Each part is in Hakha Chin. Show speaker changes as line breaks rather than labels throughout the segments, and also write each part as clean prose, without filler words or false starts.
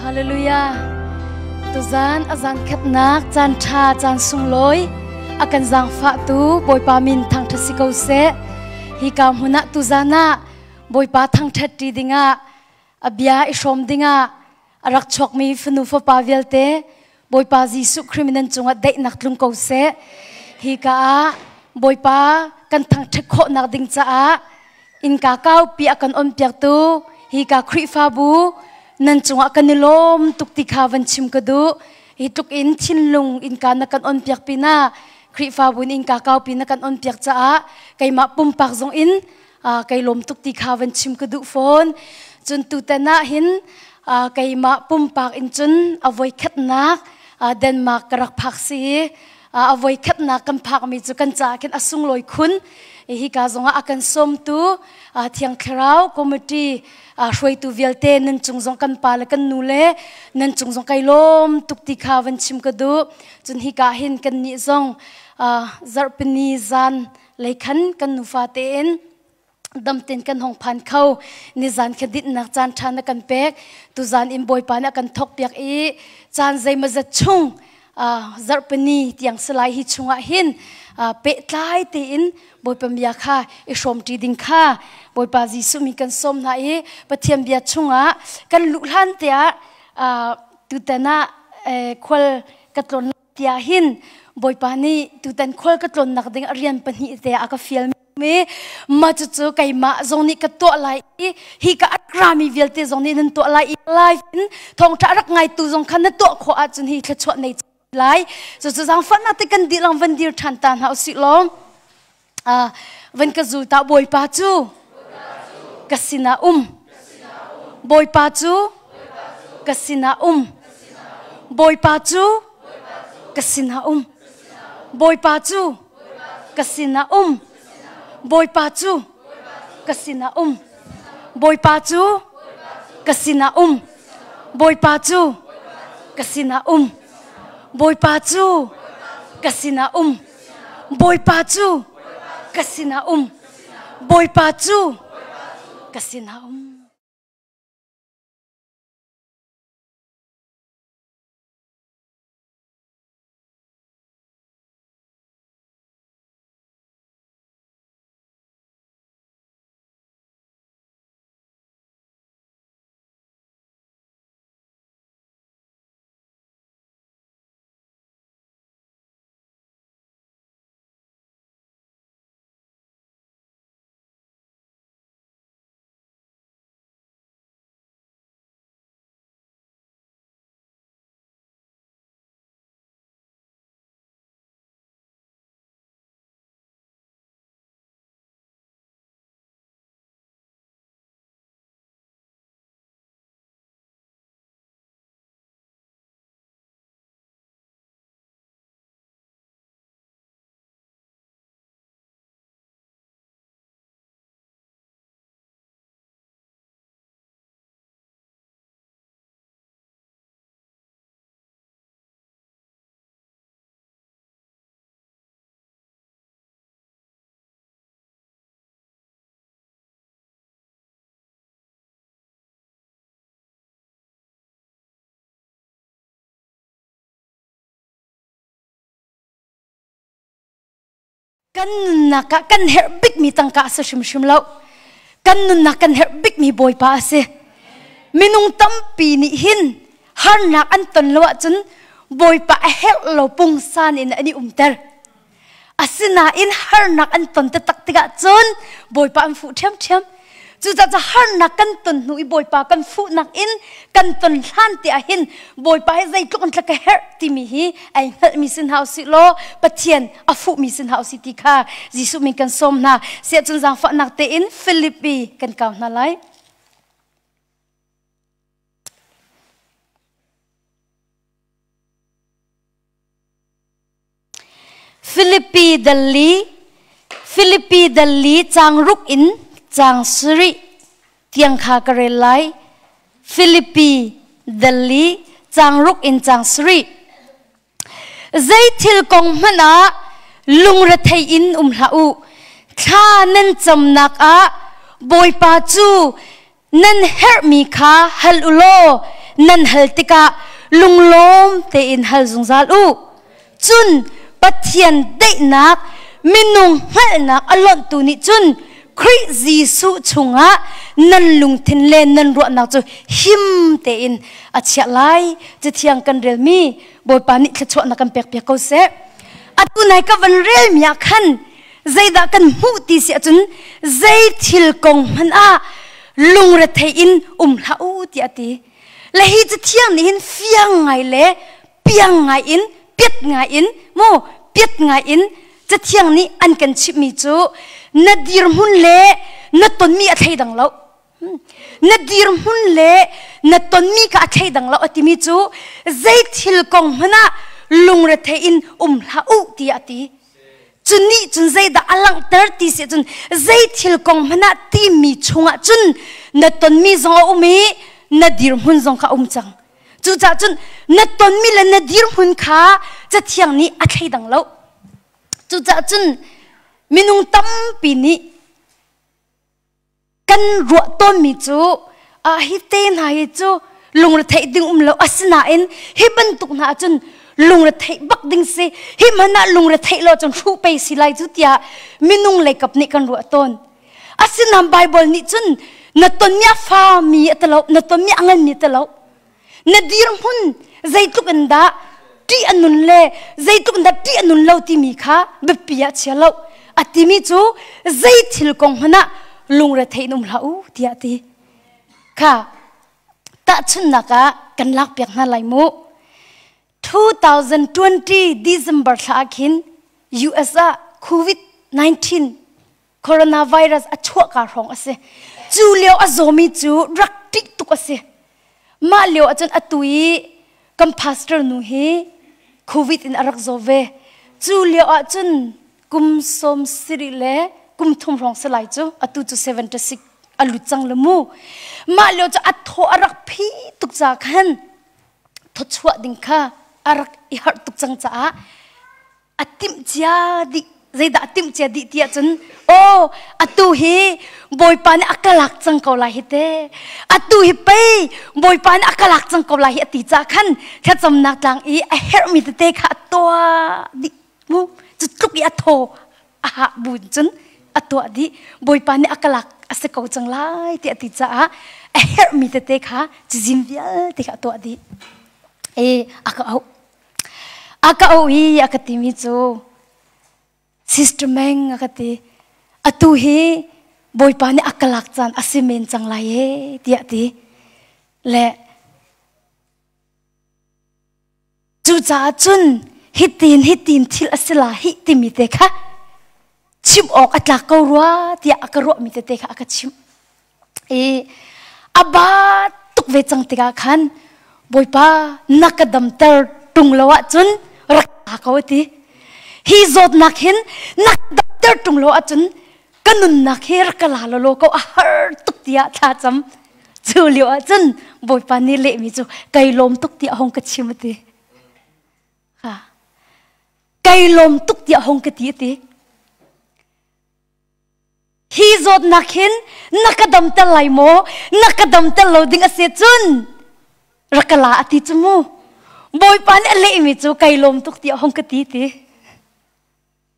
Hallelujah. Tuzan a zan khatnak caan ṭha caan sunglawi a kan zaangfahtu Bawipa min thangṭhat si ko seh. Hi ka hmun ah tuzan ah Bawipa thangṭhat ṭi dingah a bia i hrawm dingah a rak chuakmi fanu fapa vialte Bawipa Jesuh Khrih min nan cungah daihnak tlung ko seh. Hi ka ah Bawipa kan thangṭhat khawhnak ding caah innka kaupi a kan onpiaktu hi ka Khrihfabu nan cungah kan i lawm tuk ti kha van chim ka duh. Hi tluk in thinlung innka na kan onpiak pinah Khrihfabu in innka kaupi na kan onpiak caah keimah pumpak zong in kai lawm tuk ti kha van chim ka duh fawn. Cun tutan ah hin keimah pumpak in cun a voikhatnak Denmark ka rak phak si i a voikhatnak kan phakmi cu kan caah khin a sunglawi khun. Hika zongah a kan sawmtu Thiang Thlarau Committee hruaitu vialte nan cung zong kan pa le kan nu le nan cung zong kai lawm tuk ti kha van chim ka duh. Cun hika hin kan nih zong zarhpini zan lei khan kan nufa tein damten kan hong phan kho. Nizan kha dinhnak caan ṭha na kan pek. Tuzan in Bawipa nih a kan thawk piak i caan zeimawzat chung zarhpini tiang salai hi chungah hin pehtlai tein Bawipa bia kha i hrawmṭi ding kha Bawipa Jesuh min kan sawm hna i Pathian bia chungah kan luh hlan tiah tutan ah khual ka tlawn tiah hin Bawipa nih tutan khual ka tlawnnak ding a rian pahnih te a ka fial mi mah cucu keimah zong nih ka tuah lai i hi ka rami vialte zong nih nan tuah lai i live in thawngṭha rak ngaitu zong kha na tuah khawh ahcun hi thluachuah nei lai. Cucu zaangfahnak te kan dih lang van dir ṭhan ta hna usih law van ka zul ta. Bawipa cu ka sinah um, Bawipa cu ka sinah um, Bawipa cu ka sinah um, Bawipa cu ka sinah um, Bawipa cu ka sinah um, Bawipa cu ka sinah um, Bawipa cu ka sinah um, Bawipa cu ka sinah um, Bawipa cu ka sinah um, Bawipa cu ka sinah um. Kan nunnak ah kan herh bikmi tangka a si hrimhrim lo. Kan nunnak kan herh bikmi Bawipa a si. Minung tampi nih hin harnak an ton lo ahcun Bawipa a herh lo pungsan in an i umter. Asinain harnak an ton taktak tikah cun Bawipa an fuh ṭhiamṭhiam. Cucaah harnak kan ton hnu i Bawipa kan fuhnak in kan ton hlan te ah hin Bawipa hi zeitluk in ka herh timi hi ai hngalhmi sin hau si law Pathian a fuhmi sin hau si ti kha Jesuh min kan sawm hna. Siah cun zaangfahnak tein Filipi kan kau hna lai. Filipi dal li, Filipi dal li caang ruk in caang sarih tiang kha ka rel lai. Filipi dal li caang ruk in caang sarih. Zei thil kong hmanh ah lungrethei in um hlah u. Thla nan camnak ah Bawipa cu nan herhmi kha hal u law nan hal tikah lunglawm tein hal zungzal u. Cun Pathian daihnak minung hngalhnak a lonhtu nih cun Khrih Jesuh chungah nan lungthin le nan ruahnak cu him tein a chiah lai. Cathiang kan relmi Bawipa nih thluachuahnak kan pekpiak ko seh. Atu nai ka van relmi ah khan zeidah kan hmuh ti si ahcun zei thil kong hmanh ah lungrethei in um hlah u tiah a ti. Le hi cathiang nih hin fiang ngai le piang ngai in piat ngai in mu piat ngai in cathiang nih an kan chimhmi cu na dirhmun le na tonmi a thleidang lo. Na dirhmun le na tonmi kha a thleidang lo a timi cu zei thil kong hmanh ah lungrethei in um hlah u tiah a ti. Cu nih cun zeidah a langhter ti si cun zei thil kong hmanh ah timi chungah cun na tonmi zong a um i na dirhmun zong kha a um cang. Cucaah cun na tonmi le na dirhmun kha Cathiang nih a thleidang lo. Cucaah cun minung tampi nih kan ruah tawnmi cu ah hi te hna hi cu lungretheih ding um lo. Asinain hi bantuk hna ahcun lungretheih bak ding si, hi hmanh ah lungretheih lo cun hruh pei si lai cu tiah minung leikap nih kan ruah tawn. Asinain Bible nih cun na tonmi a fami a ti lo, na tonmi a nganmi a ti lo, na dirhmun zeitluk in dah ṭih a nun le zeitluk in dah ṭih a nun lo timi kha biapi ah chia lo. A timi cu zei thil kong hmanh ah lungrethei in um hlah u tiah a ti. Kha tahchunhnak ah kan lakpiak hna lai mu. 2020 December thla ah khin US ah COVID-19 coronavirus a chuahka hrawng a si. Cu lio a zawmi cu rak ṭih tuk a si. Mah lio ahcun atu i kan pastor nu hi COVID in a rak zaw ve. Cu lio ahcun kum 70 le kum thum hrawng si lai cu, atu cu 76 a lut cang le mu. Mah lio cu a thaw a rak phi tuk ca khan thawchuah ding kha a rak i harh tuk cang caah a timh cia dih. Zeidah a timh cia dih ti ahcun, aw, atu hi Bawipa nih a ka lak cang ko lai hi te, atu hi pei Bawipa nih a ka lak cang ko lai hi a ti caah khan thlacamnak tlang i a herhmi tete kha a tuah dih mu. Cu tluk i a thaw a hah bu cun a tuah dih. Bawipa nih a ka lak a si ko cang lai ti a ti caah a herhmi tete kha cizin vialte kha a tuah dih. E a ka auh, a ka auh i a ka timi cu, Sister Meng, a ka ti, atu hi Bawipa nih a ka lak caan a si men cang lai e tiah ti le cucaah cun hitin hitin thil a si la hi timi te kha chim awk a tlak ko rua tiah a ka ruahmi tete kha a ka chimh i a ba tuk ve cang tikah khan, Bawipa, na ka damter ṭung lo ahcun rak ta ko ti, hi zawtnak hin na ka damter ṭung lo ahcun ka nunnak hi rak ka la law ko, a har tuk tiah thla cam. Cu lio ahcun Bawipa nih lehmi cu kai lawm tuk tiah hong ka chim ti. Ha, kai lawm tuk tiah hong ka ti ti. Hi zawtnak hin na ka damter lai maw, na ka damter lo ding a si cun rak ka la a ti cu mu. Bawipa nih a lehmi cu kai lawm tuk tiah hong ka ti ti.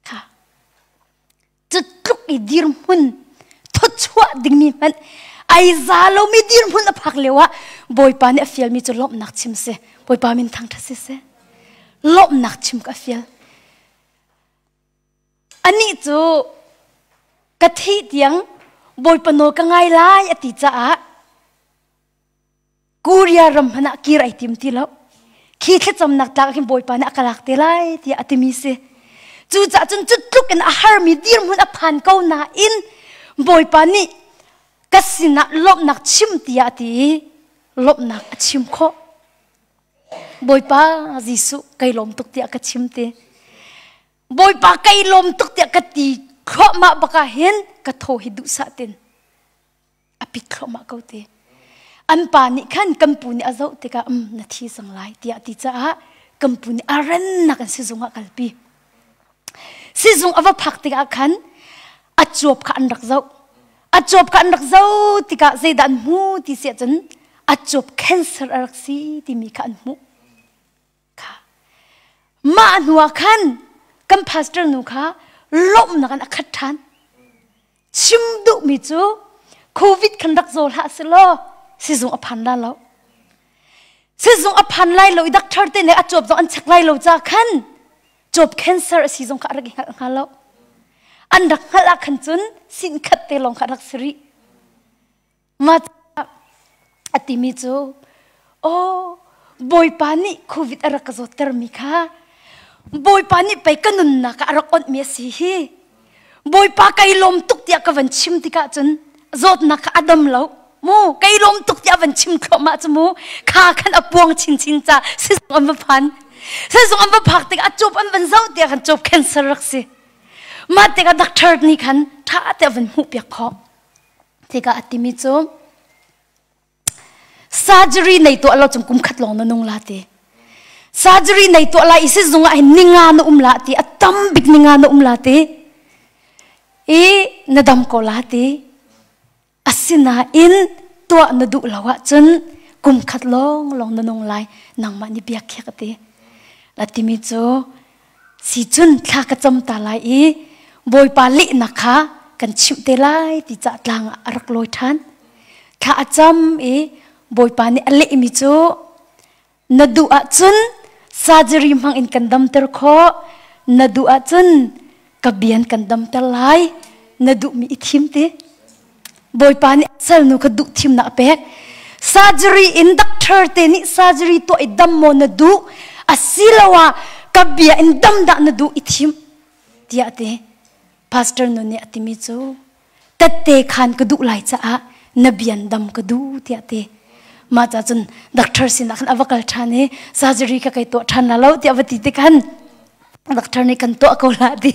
Kha cu tluk i dirhmun thawchuah dingmi hmanh ai za lomi dirhmun a phak lio ah Bawipa nih a fialmi cu lawmhnak chim si. Bawipa min thangṭhat si seh. Lawmhnak chim ka fial. Anih cu ka thih tiang Bawipa nawl ka ngai lai a ti caah Korea ram hmanh ah kir ai tim ti lo. Khi thlacamnak tlak hin Bawipa nih a ka lak te lai tiah a timi si. Cucaah cun cu tluk in a harmi dirhmun a phan ko nain Bawipa nih ka sinah lawmhnak chim tiah a ti i lawmhnak a chim khawh. Bawipa Jesuh kai lawm tuk tiah ka chim ti. Bawipa kai lawm tuk tiah ka ti thluahmah baka hin ka thaw hi duhsah tin a pit thluahmah ko ti. An pa nih khan kan pu nih a zoh tikah na thi cang lai tiah ti caah kan pu nih a rannak in sizung ah kalpi. Sizung a va phak tikah khan a cuap kha an rak zoh. A cuap kha an rak zoh tikah zeidah an hmu ti si ahcun A cuap cancer a rak si timi kha an hmuh. Kha. Mah hnu ah khan kan pastor nu kha lawmhnak in a khat ṭhan. Chim duhmi cu COVID khan rak zaw hlah selaw sizung a phan la lo. Sizung a phan lai lo i doctor te nih a cuap zong an check lai lo ca khan cuap cancer a si zong kha a rak i hngalh hnga lo. An rak hngalh ah khan cun sin khat te lawng kha a rak si rih. Mah a timi cu aw Bawipa nih COVID a rak ka zawttermi kha Bawipa nih pei ka nunnak ah a rak onhmi a si hi. Bawipa kai lawm tuk tiah ka van chim tikah cun zawtnak kha a dam lo. Mu kai lawm tuk tiah van chim thluahmah cu mu kha khan a puang chinchin ca sizung an va phan. Sizung an va phak tikah a cup an van zoh tiah khan cup cancer rak si. Mah tikah doctor nih khan ṭha te a van hmuh piak khawh. Tikah a timi cu surgery nei tuah lo cung kum khat lawng na nung la ti. Surgery nei tuah lai i sizung ah hin ninga na um la ti, a tam bik ninga na um la ti. I na dam ko la ti. Asinain tuah na duh lo ahcun kum khat lawng lawng na nung lai nangmah nih bia khiak a ti. La timi cu Si cun thla ka cam ta lai i Bawipa lehnak kha kan chimh te lai ti cah tlang ah a rak lawi ṭhan. Thla a cam i Bawipa nih a lehmi cu na duh ahcun surgery hmang in kan damter khawh, na duh ahcun ka bian kan damter lai, na duhmi i thim ti. Bawipa nih salnu kha duh thimnak a pek. Surgery in doctor te nih surgery tuah i dam maw na duh asiloah ka bia in dam dah na duh i thim tiah a ti. Pastor nu nih a timi cu tette khan ka duh lai caah na bian dam ka duh tiah a ti. Mah ca cun doctor sinah khan a va kal ṭhan i surgery ka kai tuah ṭhan la lo tiah va ti ti khan doctor nih kan tuah ko la ti.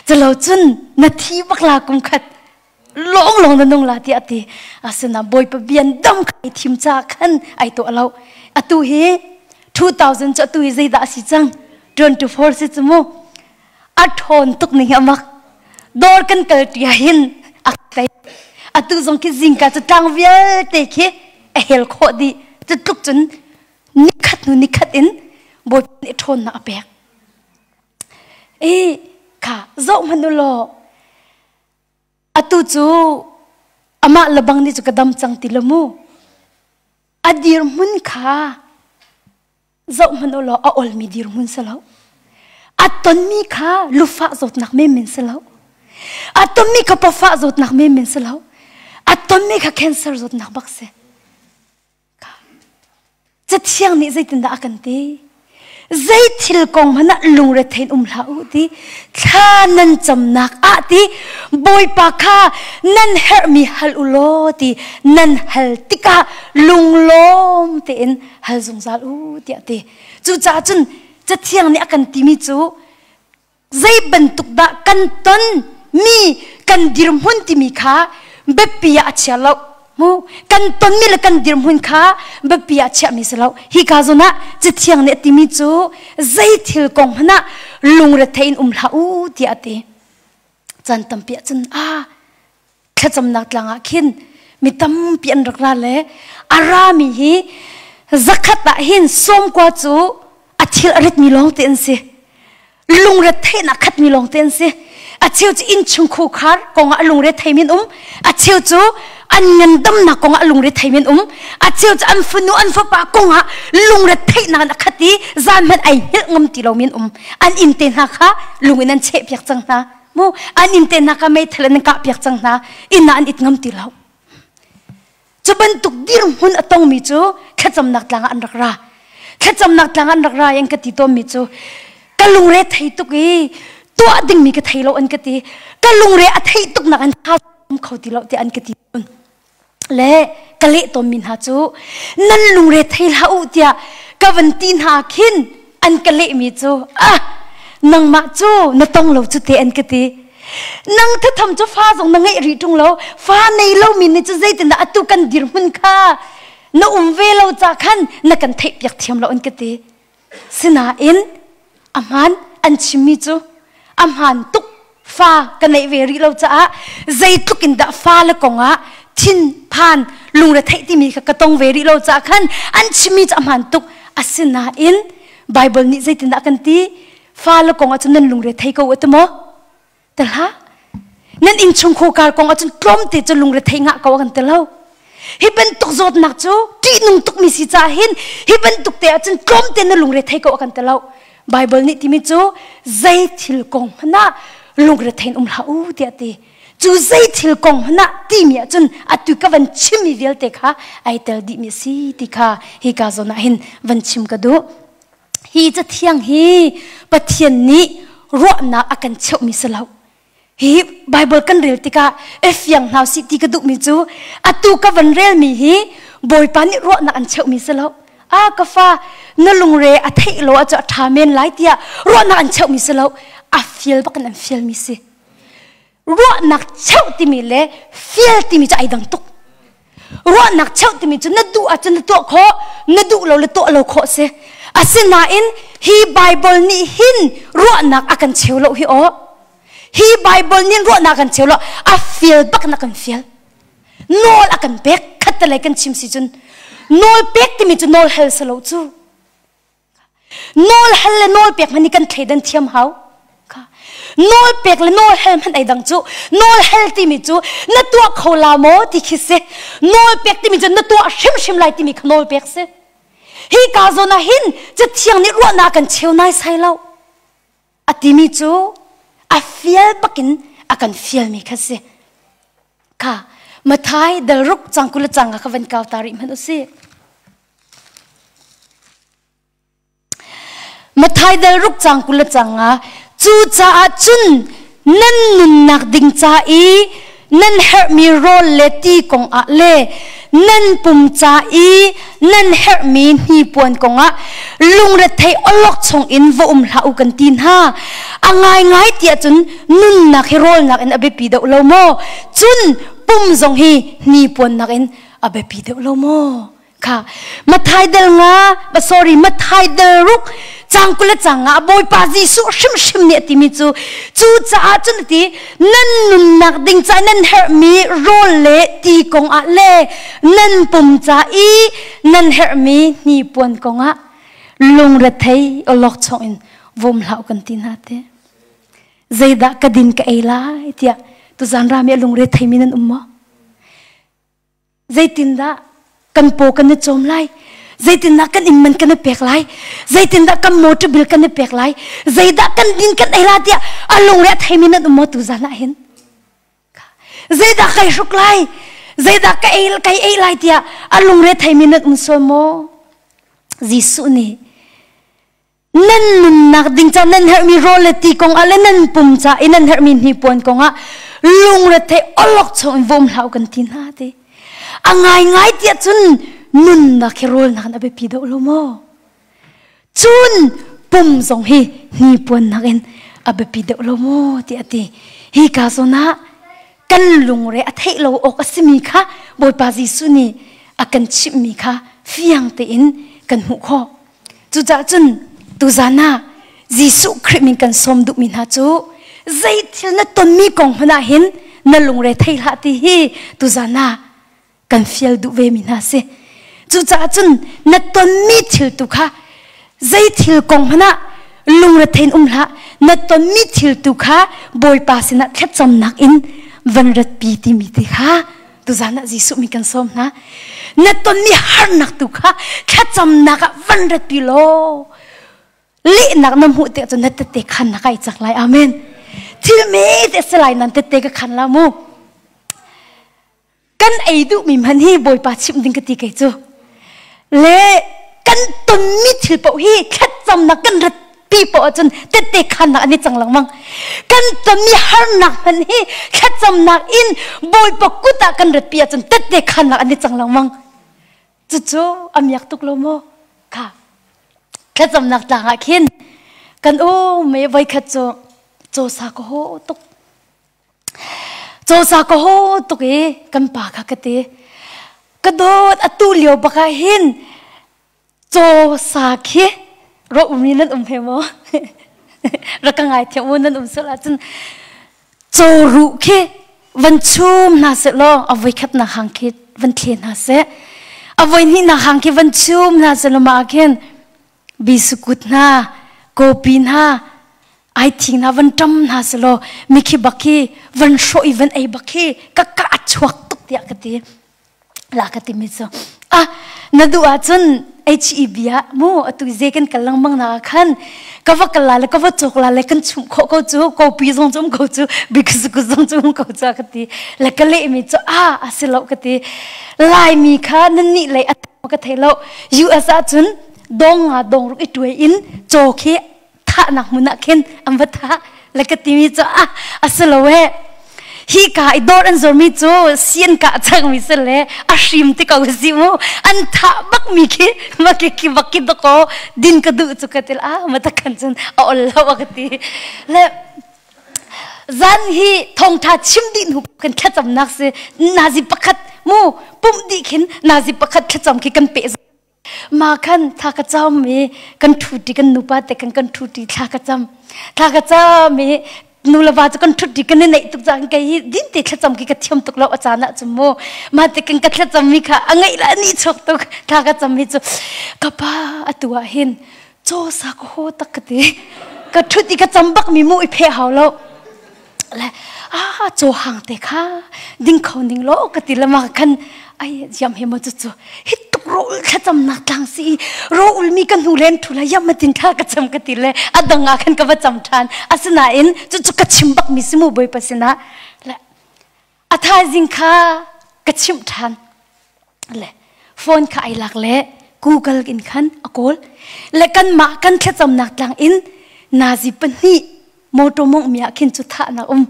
Culo cun na thi bak la kum khat lawng lawng na nung la tiah a ti asina bawipa bian dam kha ai thim ca khan ai tuah lo atu hi 2000 cu atu hi zeidah a si cang 24 si cu mu a ṭhawn tuk ning amak dawr kan kal tia hin a tei atu zong khi zingka cu tlang vialte khi a hel khawh dih cu tluk cun nikhat hnu nikhat in bawipa nih ṭhawnnak a pek i kha zoh hmanh u law Atu cu amah lebang nih cu ka dam cang ti lo mu. A dirhmun kha zoh hmanh u law a olmi dirhmun si lo. A tonmi kha lufah zawtnak menmen si lo. A tonmi kha pawfah zawtnak menmen si lo. A tonmi kha cancer zawtnak bak si. Cathiang nih zeitindah a kan ti? Zei thil kong hmanh ah lungrethei in um hlah u ti thla nan camnak ah ti Bawipa kha nan herhmi hal u law ti nan hal tikah lunglawm tein hal zungzal u tiah ti. Cucaah cun Cathiang nih a kan timi cu zei bantuk dah kan ton mi kan dirhmun timi kha biapi ah a chia lo mu kan tonmi le kan dirhmun kha biapi ah chiahmi si lo hi ka zawn ah cathiang nih a timi cu zei thil kong hmanh ah lungrethei in um hlah u tiah a ti caan tampi ah cun a thlacamnak tlang ah khin mi tampi an rak ra le a rami hi zakhat ah hin sawmkua cu a thil a ritmi lawng te an si lungre theihnak khatmi lawng te an si a cheu cu innchung khukhar kongah a lungre theimi an um a cheu cu an ngandamnak kongah a lungre theimi an um a cheu cu an fanu an fapa kongah lungre theihnak in a khat i zan hmanh ai hngilh ngam ti lomi an um an inn te hna kha lung in an chehpiak cang hna mu an inn te hna kha meithal in an kahpiak cang hna inn ah an it ngam ti lo cu bantuk dirhmun a tongmi cu thlacamnak tlang ah an rak ra thlacamnak tlang an rak ra i an ka ti tawnmi cu ka lungre thei tuk i tuah dingmi ka thei lo an ka ti ka lungre a theih tuk nak an tha kho ti lo tiah an ka ti tawn le ka leh tawnmi hna cu nan lungre thei hlah u tiah ka van ti hna khin an ka lehmi cu ah nangmah cu na tong lo cu te an ka ti nang thatham cu fa zong na ngeih rih ṭung lo fa nei lomi nih cu zeitindah atu kan dirhmun kha na um ve lo ca khan na kan theih piak thiam lo an ka ti sinain a hmaan an chimmi cu a hmaan tuk fa ka neih ve rih lo caah zeitluk in dah fa le kongah thinphan Lungre theih timi kha ka tong ve rih lo caah khan an chimmi cu a hmaan tuk. Asinain Bible nih zeitindah kan ti? Fale kong ahcun nan lungre thei ko ati maw? Ti hlah. Nan innchungkhar kar kong ahcun tlawmte cu lungre thei ngah ko a kan ti lo. Hi bantuk zawtnak cu ṭihnung tukmi si caah hin hi bantuk te ahcun tlawmte na lungre thei ko a kan ti lo. Bible nih timi cu zei thil kong hmanh ah lungre thei in um hlah u tiah ti. Cu zei thil kong hmanh ah timi ahcun atu ka van chimmi vialte kha ai tel dihmi a si ti kha hi ka zawn ah hin van chim ka duh. Hi cathiang hi Pathian nih ruahnak a kan cheuhmi si lo. Hi Bible kan rel tikah e fiang hna sih ti ka duhmi cu atu ka van relmi hi Bawipa nih ruahnak an cheuhmi si lo. A ka fa na lungre a theih lo ah cu a ṭha men lai tiah ruahnak an cheuhmi si lo. A fial bak in an fialmi si. Ruahnak cheuh timi le fial timi cu ai dang tuk. Ruahnak cheuh timi cu na duh ahcun na tuah khawh, na duh lo le tuah lo khawh si. Asinain hi Bible nih hin ruahnak a kan cheu lo hi aw. Hi Bible nih ruahnak a kan cheu lo, a fial bak na kan fial. Nawl a kan pek, khat te lei kan chim si cun. Nawl pek timi cu nawl hal si lo cu. Nawl hal le nawl pek hmanh hi kan thleidan thiam hau. Nawl pek le nawl hal hmanh ei dang cu. Nawl hal timi cu na tuah kho la maw ti khi si. Nawl pek timi cu na tuah hrimhrim lai timi kha nawl pek si. Hi ka zawn ah hin Cathiang nih ruahnak kan cheu nai sai lo. A timi cu a fial bakin a kan fialmi kha si. Kha Mathai dalruk cangkul le canga kha van kau ta rih hmanh u sih. Mathai dal ruk cang 20 le cang nga cucaah cun nan nunnak ding ca i nan herhmi rawl le ti kong ah le nan pum ca i nan herhmi hnipuan kong ah lungrethei awlok chung in va um hlah u kan ti hna. A ngaingai tiah cun nunnak hi rawlnak in a biapi deuh lo maw? Cun pum zong hi hnipuan nakin a biapi deuh lo maw? Kha Mathai del nga sorry Mathai del ruk cang 20 le cang nga Bawipa Jesuh hrimhrim nih a timi cu cu caah cun a ti nan nunnak ding ca nan herhmi rawl le ti kong ah le nan pum ca i nan herhmi hnipuan kong ah lungrethei awlokchong in vom hlah kan ti hna te zeidah ka din ka ei lai tiah tuzan rami a lungre theimi nan um maw? Zeitindah kan paw kan i cawm lai? Zeitindah kan inn man kan i pek lai? Zeitindah kan motor bill kan i pek lai? Zeidah kan din kan ei la tiah a lungre a theimi nan um maw tu zan ah hin? Zeidah kai hruk lai? Zeidah ka ei kai ei lai tiah a lungre theimi nan um sual maw? Jesuh nih nan nunnak ding ca nan herhmi rawl le ti kong ah le nan pum ca i nan herhmi hnipuan kong ah lungrethei awlok chung in vom hlah u kan ti hna ti. A ngaingai tiah cun nunnak hi rawl nakin a biapi deuh lo maw? Cun pum zong hi hnipuan nakin a biapi deuh lo maw tiah a ti. Hi ka zawn ah kan lungre a theih lo awk a simi kha Bawipa Jesuh nih a kan chimhmi kha fiang tein kan hmuh khawh. Cucaah cun tuzan ah Jesuh Khrih min kan sawm duhmi hna cu zeithil na tonmi kong hmanh ah hin na lungre thei hlah ti hi tuzan ah kan fial duh ve mi hna si. Cucaah cun na tonmi thil tu kha zeithil kong hmanh ah lungre thein um hlah na tonmi thil tu kha Bawipa sinah thlacamnak in van ratpi timi ti kha tuzan ah Jesuh mi kan sawm hna. Na tonmi harnak tu kha thlacamnak ah van ratpi law lehnak na hmuh tik cun na tette khan na kai cak lai. Amen. Thil me te si lai nan tette ka khan la mu. Kan ei duhmi hman hi Bawipa chimh ding ka ti kei cu. Le kan tonmi thil paoh hi thlacamnak kan rat pi paoh ahcun tette khannak an i cang lengmang. Kan tonmi harnak hmanh hi thlacamnak in Bawipa kut ah kan rat pi ahcun tette khannak an i cang lengmang. Cucu a miak tuk lo maw? Kha thlacamnak tlang ah khin kan um i voikhat cu cawsa ka haw tuk. Cawsa ka haw tuk i kan pa kha ka ti. Ka dawt atu lio bak ah hin cawsa khi rawh ummi nan um he maw? Rak ka ngai thiam u nan um sual ahcun caw ruh khi van chum hna seh law a voikhat nak hang khi van thle hna seh. A voi hnihnak hang khi van chum hna seh law mah ah khin bisukut hna, kopi hna, ai thing hna van ṭam hna seh law mikhi bak khi van hrawh i van ei bak khi ka ka a chuak tuk tiah ka ti. La ka timi cu ah na duh ahcun HEB ah mu atu ze kan kal lengmang na khan ka va kal la le ka va cawk la le kan chumh khawh ko cu kopi zong cu um ko cu biksuku zong cu um ko cu ka ti le ka leh mi cu ah a si lo ka ti Laimi kha nan nih lei a ka thei lo US ah cun dong nga dong ruk i tuai in caw khi thahnak hmun ah khin an va thah le ka timi cu ah a si lo eh hi ka i dawr an zormi cu sian ka changmi si le a hrim ti ko si mu an thah bak mi khi ma ki ki bak ki dako din ka duh cu ka til a ma ta khan cun a ol lo a ka ti le zan hi thongtha chim dih hnu kan thlacamnak si nazi pakhat mu pumh dih khin nazi pakhat thlacam khi kan pe Ma khan thla ka cam i kan ṭhuṭi kan nupa te kan kan ṭhuṭi thla ka cam. Thla ka cam i nu le va cu kan ṭhuṭi kan i neih tuk cang kei hi din te thlacam khi ka thiam tuk lo a caan ah cun mu ma te kan ka thlacam mi kha a ngeih la a nih chuak tuk thla ka cam mi cu ka pa atu ah hin caw sa ka haw tak ka ti ka ṭhut i ka cam bak mi mu i pheh hau lo le ah chaw hang te kha ding kho ning lo ka ti lama khan ai yam he mo chu chu hi tuk ro ul thlacam nak tlang si ro ul mi kan hnu len thu la yam ma tin tha ka cham ka ti le adang ah khan ka va cham than asinain chu chu ka chim bak mi simu boi pasina le a thaizing kha ka chimh ṭhan le phone kha ai lak le Google in khan a kawl le kanmah kan thlacamnak tlang in nazi pahnih motor mongh mi ah khin cu thahnak um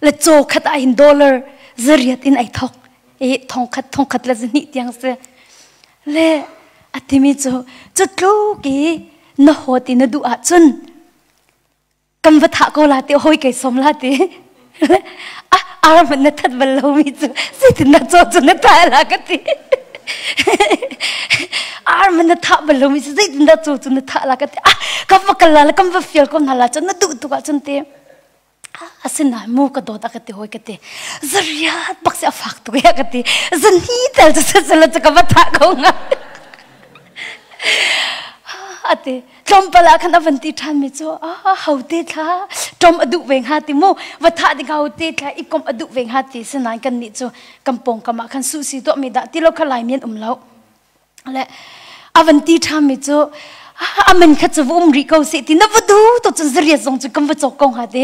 le caw khat ah hin dollar zariat in ai thok i thongkhat thongkhat le zahnih tiang si le a timi cu cu tluk i na haw ti na duh ahcun kan va thah ko la ti hoi kai som la ti ah aram na that bal lo mi cu zeitin na caw cu na thah la ka ti arm na thah bal lo mi cu zeitin dah caw cu na thah la ka ti ah ka va kal la le kan va fial ko hna la cun na duh tuk ah cun ti asinain mu ka dawt a ka ti hoi ka ti zariat bak si a fak tuk ya ka ti zani tel cu sala cu ka va thah ko nga ati tlawmpal ah khan a van ti ṭhan mi cu ah hote thla ṭom a duh ve hnga ti mu va thah ding hote thla i komh a duh ve hnga ti sinain kan nih cu kan pawngkam ah khan suhsi tuah mi dah ti lo kha lai mi an um lo le a van ti ṭhan mi cu a man kha cu va um rih ko seh ti na va du to cun zariat zong cu kan va cawk ko hnga ti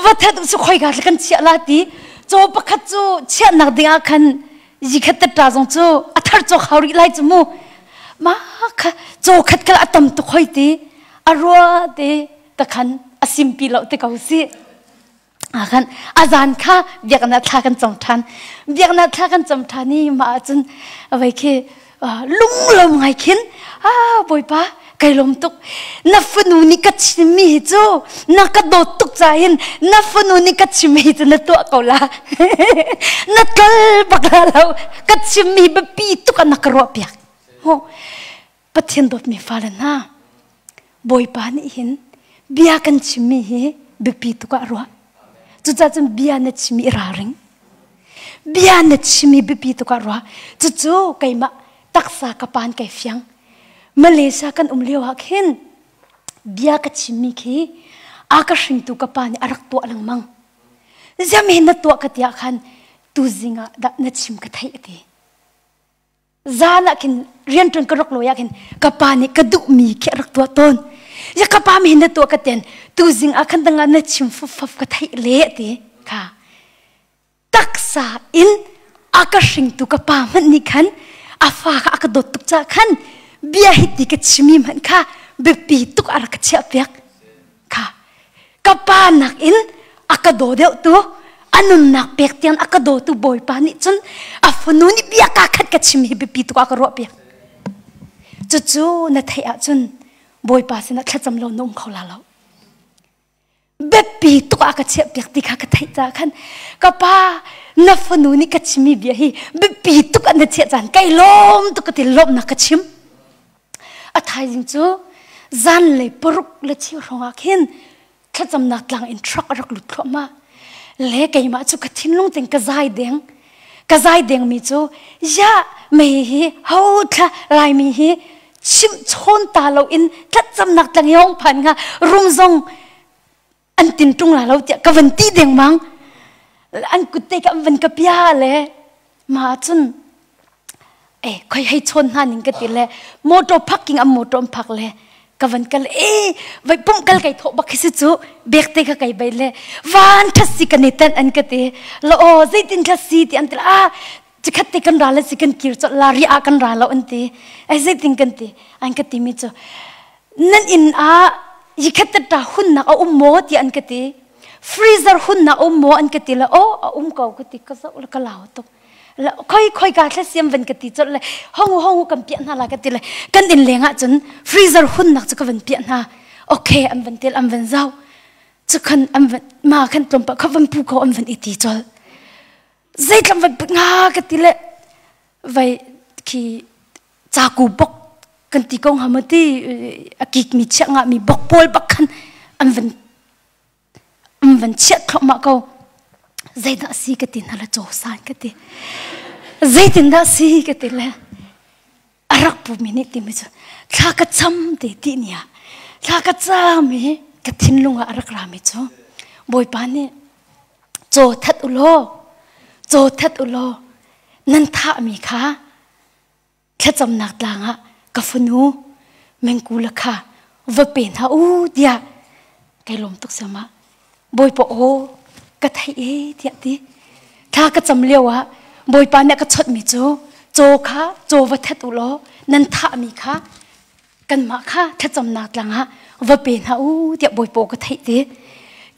va that su khoi ka kan chiah la ti caw pakhat cu chiahnak ding ah khan yikhat ta zong cu a thar cawk hau rih lai cu mu ma kha caw khat kal a tam tuk hoi ti a rua te ta khan a simpi lo te ko si a khan a zan kha biakna thla kan cam than biakna thla kan cam than i ma cun avai khi lunglawm ngai khin a bawipa kai lawm tuk na fanu nih ka chimmi hi cu na ka dawt tuk cahin na fanu nih ka chimmi hi cu na tuah ko la na tlol bak la lo ka chimmi biapi tuk ah na ka ruah piak ho Pathian dawtmi fale hna Bawipa nih hin bia kan chimmi hi biapi tuk ah ruah cucaah cun bia na chimmi i ralring bia na chimmi biapi tuk ah ruah cucu keimah taksa ka pan kai fiang Malaysia kan um lio ah khin bia ka chimmi khi a ka hringtu ka pa nih a rak tuah lengmang. Ziam hin na tuah ka tiah khan tuzing ah dah na chim ka theih a ti. Zan ah khin rianṭuan ka rak lawi ah khin ka pa nih ka duhmi khi a rak tuah tawn. Ya ka pa mi hin na tuah ka tian tuzing ah khan dangah na chim fufaf ka theih le a ti. Kha taksa in a ka hringtu ka pa hmanh nih khan a fa kha a ka dawt tuk caah khan bia hiti ka chimi hmanh kha biapi tuk a rak ka chiahpiak kha ka pa nakin a ka daw deuh tu a nunnak pek tiang a ka dawtu bawipa nih cun a fanu nih bia ka khat ka chim hi biapi tuk a ka ruahpiak cucu na theih ahcun bawipa sinah thlacam lo na um kho la lo biapi tuk ah ka chiahpiak ti kha ka theih caah khan ka pa na fanu nih ka chimmi bia hi biapi tuk ah na chiah caan kai lawm tuk ka ti lawmhnak ka chim a thaizing cu zanlei paruk le cheu hrawng ah khin thlacamnak tlang in truck a rak lut thluahmah le keimah cu ka thinlung ting ka zai deng. Ka zai dengmi cu ya mei hi ho thla Laimi hi chim chawn ta lo in thlacamnak tlang yong phan nga rum zong an tin tung la lo tiah ka van ti dengmang. An kut te ka an van ka pia le ma cun e khoi hei chawn hna ning ka ti le motor parking am motor am phak le ka van kal e vai pum kal kai tho bak si chu bek te ka kai bai le van thasi ka ne tan an ka ti la o zeitin thasi ti an ti a chikhat te kan ra le si kan kir cho la ri a kan ra lo an ti ai zeitin kan ti an ka ti mi chu nan in a yikhat ta hun nak a um mo ti an ka ti freezer hun na um mo an ka ti la o a um ko ka ti ka zo la ka lau tuk khoi khoi ka thla siam van ka ti chol le hong hong kan piah hna la ka ti le kan in leng ah cun freezer hun nak chu ka van piah hna okay an van tel an van zau chu khan an van ma khan tlom pa kha van pu ko an van i ti chol zeitlam van put nga ka ti le vai khi chaku bok kan ti ko ha ma ti akik mi chia nga mi bok pol bak khan an van an van chiah thluahmah ko. Zeidah si ka ti hna le cawsan ka ti. Zeitindah si ka ti le a rak pumi nih timi cu thla ka cam te ti ni ah thla ka cam i ka thinlung ah a rak rami cu Bawipa nih caw that u law caw that u law nan thahmi kha thlacamnak tlang ah ka fanu mengku la kha va pe hna u tiah kai lawm tuk sama bawipa aw ka theih e tiah ti thla ka cam lio ah bawipa nih ka chawt mi cu caw kha caw va that u law nan thah mi kha kanmah kha thlacamnak tlang ah va pe hna u tiah bawipa aw ka theih ti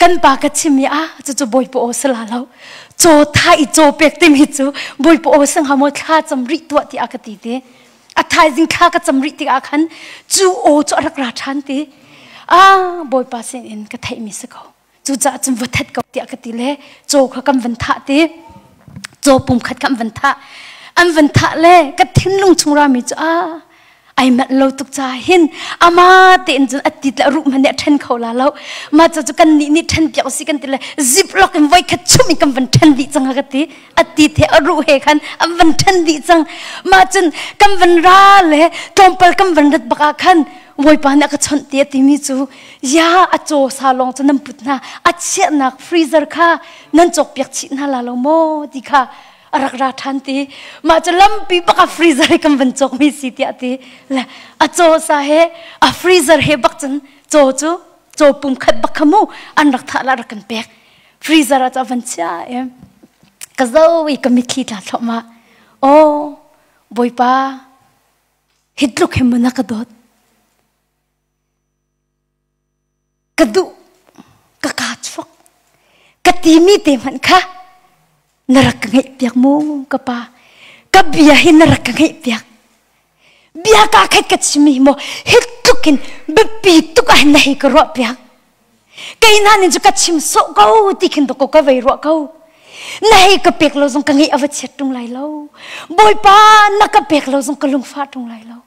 kan pa ka chim i ah cucu bawipa aw si la lo caw tha i caw pek timi cu bawipa aw si hnga maw thla cam rih tuah tiah ka ti ti a thaizing thla ka cam rih tikah khan cu aw cu a rak ra ṭhan ti ah bawipa sin in ka theihmi si ko Cucaah cun va that ko tiah ka ti le caw kha kan van thah ti. Caw pum khat kan van thah. An van thah le ka thinlung chung rami cu ah ai manh lo tuk ca hin ama tein cun a tit le a ruh hmanh nih a ṭhen kho la lo. Mah cu kan nih nih ṭhen piak usih kan ti le zip lock in voi khat chum in kan van ṭhen dih cang ka ti. A tit he a ruh he khan an van ṭhen dih cang. Mah cun kan van ra le tlawmpal kan van rat bak ah khan Bawipa nih a ka chawnh ti a timi cu ya a caw sa lawng cu nan put hna a chiahnak freezer kha nan cawkpiak chih hna la lo maw ti kha a rak ra ṭhan ti mah cu lampi bak a freezer he kan van cawkmi si tiah ti le a caw sa he a freezer he bak cun caw cu caw pum khat bak kha mu an rak thah la rak kan pek freezer ah cu a van chia i ka zo i ka mitthli tla thluahmah oh bawipa Hi tluk hin maw na ka dawt? Ka duh, ka kaa chuak, ka timi te hmanh kha na rak ka ngeihpiak mu ka pa. Ka bia hi na rak ka ngeihpiak. Bia kaa khat ka chim hi maw hi tluk in biapi tuk ah hin na hei ka ruahpiak. Kei hna nin cu ka chim sawh ko ti khin dawkaw ka vei ruah ko. Na hei ka pek lo zong ka ngeih a va chiat ṭung lai lo. Bawipa na ka pek lo zong ka lungfah ṭung lai lo.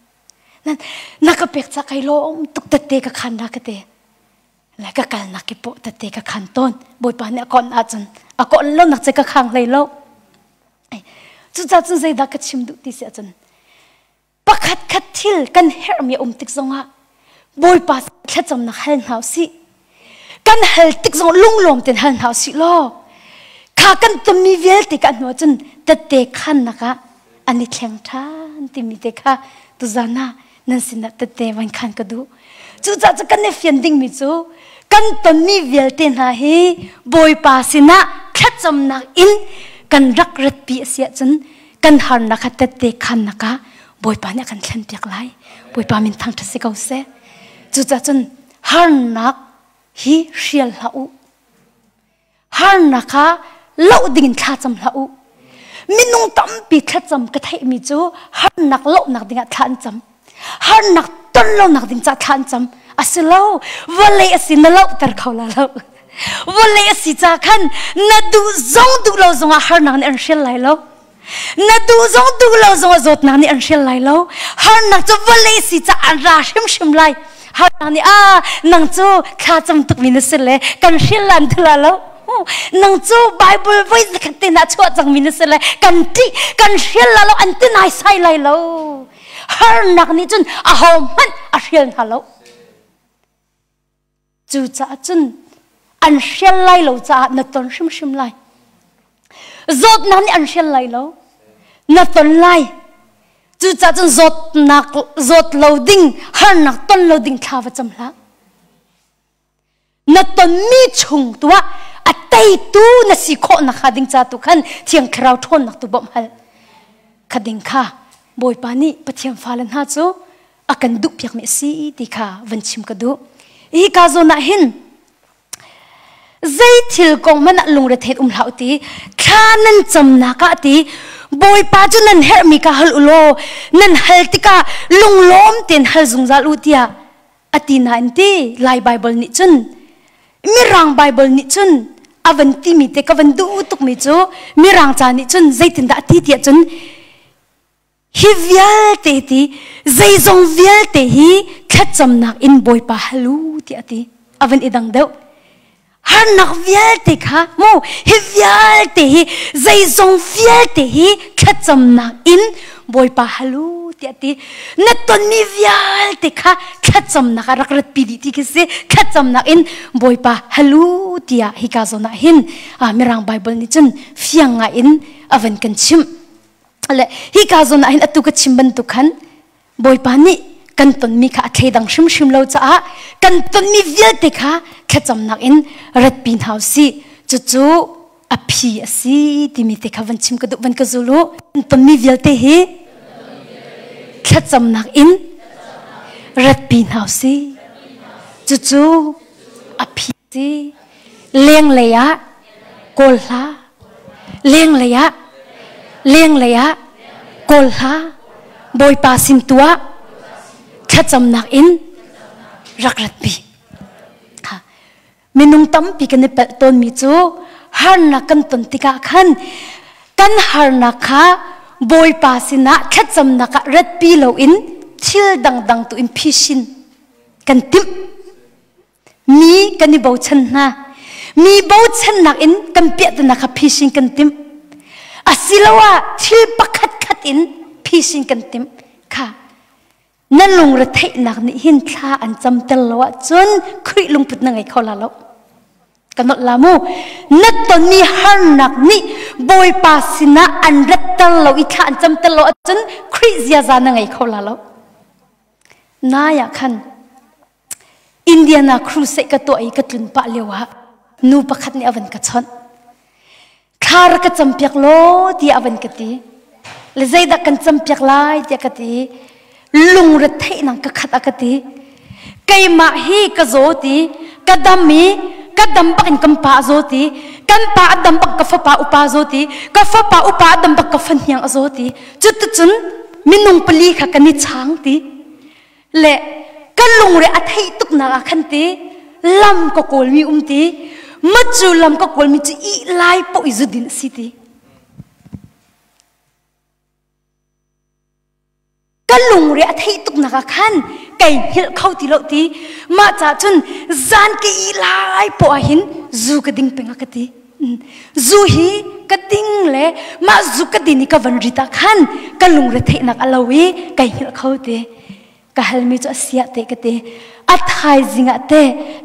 Na ka pek ca kai lawm tuk tette ka khan na ka te. Le ka kal nak ki pawh tette ka khan tawn. Bawipa nih a kon ahcun a kon lo nak ce ka khang hlei lo. Cucaah cun zeidah ka chim duh ti si ahcun pakhat khat thil kan herhmi a um tik zongah Bawipa thlacamnak hal hna usih. Kan hal tik zong lunglawm tein hal hna usih law kha kan tonmi vialte ka hnu ahcun tette khannak ah an i thleng ṭhan timi te kha tuzan ah nan sinah tette van khan ka duh. Cucaah cu kan i fian dingmi cu kan tonmi vialte hna hi Bawipa sinah thlacamnak in kan rak ratpi a si ahcun kan harnak kha tette khannak ah Bawipa nih a kan thlenpiak lai. Bawipa min thangṭhat si ko seh. Cucaah cun harnak hi hrial hlah u. Harnak kha loh dingin thlacam hlah u. Minung tampi thlacam ka theihmi cu harnak lohnak dingah thla an cam. Harnak ton lonak ding caah thla an cam. A si lo, vawlei a si na lohter kho la lo. Vawlei a si ca khan na duh zong duh lo zongah harnak nih an hrial lai lo. Na duh zong duh lo zongah zawtnak nih an hrial lai lo. Harnak cu vawlei si caah an ra hrimhrim lai. Harnak nih ah nang cu thla cam tukmi na si le kan hrial lan ti la lo. Nang cu Bible voi zakhat te na chuah cangmi na si le kan ṭih kan hrial la lo an ti nai sai lai lo. Harnak nih cun aho hmanh a hrial hna lo. Cucaah cun an hrial lai lo caah na ton hrimhrim lai. Zawtnak nih an hrial lai lo. Na ton lai. Cucaah cun zawtnak zawt lo ding, harnak ton lo ding thla va cam hlah. Na tonmi chung tuah a teitu na si khawh nakhnga ding ca tu khan Thiang Thlarau ṭhawnnak tu bawmh hal. Kha ding kha Bawipa nih Pathian fale hna cu a kan duhpiakmi a si ti kha van chim ka duh. Hi ka zawn ah hin zei thil kong hmanh ah lungre um hlah ti thla nan camnak ah ti Bawipa cu nan herhmi ka hal u law nan hal tikah lunglawm tein hal zungzal u tiah a ti nain ti Lai Bible nih cun Mirang Bible nih cun a van timi te ka van duh tukmi cu Mirang ca nih cun zeitindah a ti tiah cun Hi vialte ti zeizong vialte hi thlacamnak in Bawipa hal u tiah a ti. A van i dang deuh. Harnak vialte kha mu hi vialte hi zeizong vialte hi thlacamnak in Bawipa hal u tiah a ti. Na tonmi vialte kha thlacamnak ah rak ratpi dih ti khi si. Thlacamnak in Bawipa hal u tiah hika zawn ah hin Mirang Bible nih cun fiang ngai in a van kan chimh. Le hika zawn ah hin atu ka chim bantuk khan Bawipa nih kan tonmi kha a thleidang hrimhrim lo caah kan tonmi vialte kha thlacamnak in ratpi hna usih. Cucu a phi a si timi te kha van chim ka duh van ka zul u. Kan tonmi vialte hi thlacamnak in ratpi hna usih. Cucu a phi a si. Lenglei ah kawl hlah. Lenglei ah lenglei ah kawl hlah. Bawipa sin tu ah thlacamnak in rak ratpi. Minung tampi kan i palh tawnmi cu harnak kan ton tikah khan kan harnak kha Bawipa sinah thlacamnak ah ratpi loin thil dangdang tu in phisin kan timh. Mi kan i bochan hna. Mi bochannak in kan piahtana kha phisin kan timh. Asiloah thil pakhat khat in phisin kan timh. Kha na lungretheihnak nih hin thla an camter lo ahcun Khrih lungput na ngei kho la lo. Ka nolh la mu. Na tonmi harnak nih Bawipa sinah an ratter lo i thla an camter lo ahcun Khrih ziaza na ngei kho la lo. Nai ah khan Indiana crusade ka tuah i ka tlun pah lio ah nu pakhat nih a van ka chawnh. Thla rak ka campiak law tiah a van ka ti. Le zeidah kan campiak lai tiah ka ti. Lungre theihnak ka khat a ka ti. Keimah hi ka zaw ti, ka dam i ka dam bak in kan pa a zaw ti, kan pa a dam bak ka fapa upa a zaw ti, ka fapa upa a dam bak ka fahniang a zaw ti. Cuticun minung pali kha kan i chang ti. Le ka lungre a theih tuknak ah khan ti lam ka kawlmi um ti ma cu lam ka kawlmi cu ih lai poh i zudin a si ti ka lungre a theih tuknak ah khan kai hngilh kho ti lo ti mah ca cun zan ka ih lai poh ah hin zu ka ding peng a ka ti. Zu hi ka ding le mah zu ka din i ka van rit ah khan ka lungre theihnak a lo i kai hngilh kho ti. Ka halmi cu a siah te ka ti. A thaizing ah te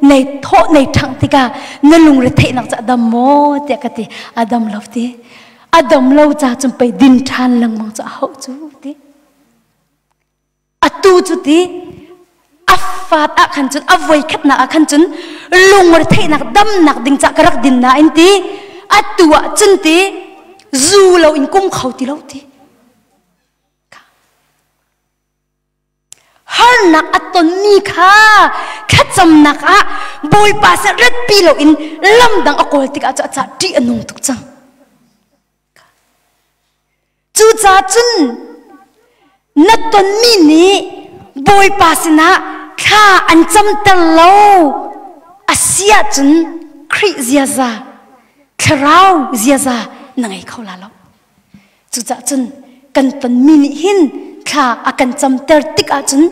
nei thawh nei ṭhangh tikah na lungre theihnak cu a dam maw tiah ka ti. A dam lo ti. A dam lo ca cun pei din ṭhan lengmang cu a hauh cu ti. Atu cu ti a fat ah khan cun a voi khatnak ah khan cun lungretheihnak damnak ding cah ka rak din nain ti atu ah cun ti zu lo in kum kho ti lo ti. Harnak a tonmi kha thlacamnak ah Bawipa sin ratpi lo in lamdang a kawl tikah cu a cah ṭih a nung tuk cang. Cucaah cun na tonmi nih Bawipa sinah thla an camter lo a si ahcun Khrih ziaza, thlarau ziaza na ngei kho la lo. Cucaah cun kan tonmi nih hin thla a kan camter tik ahcun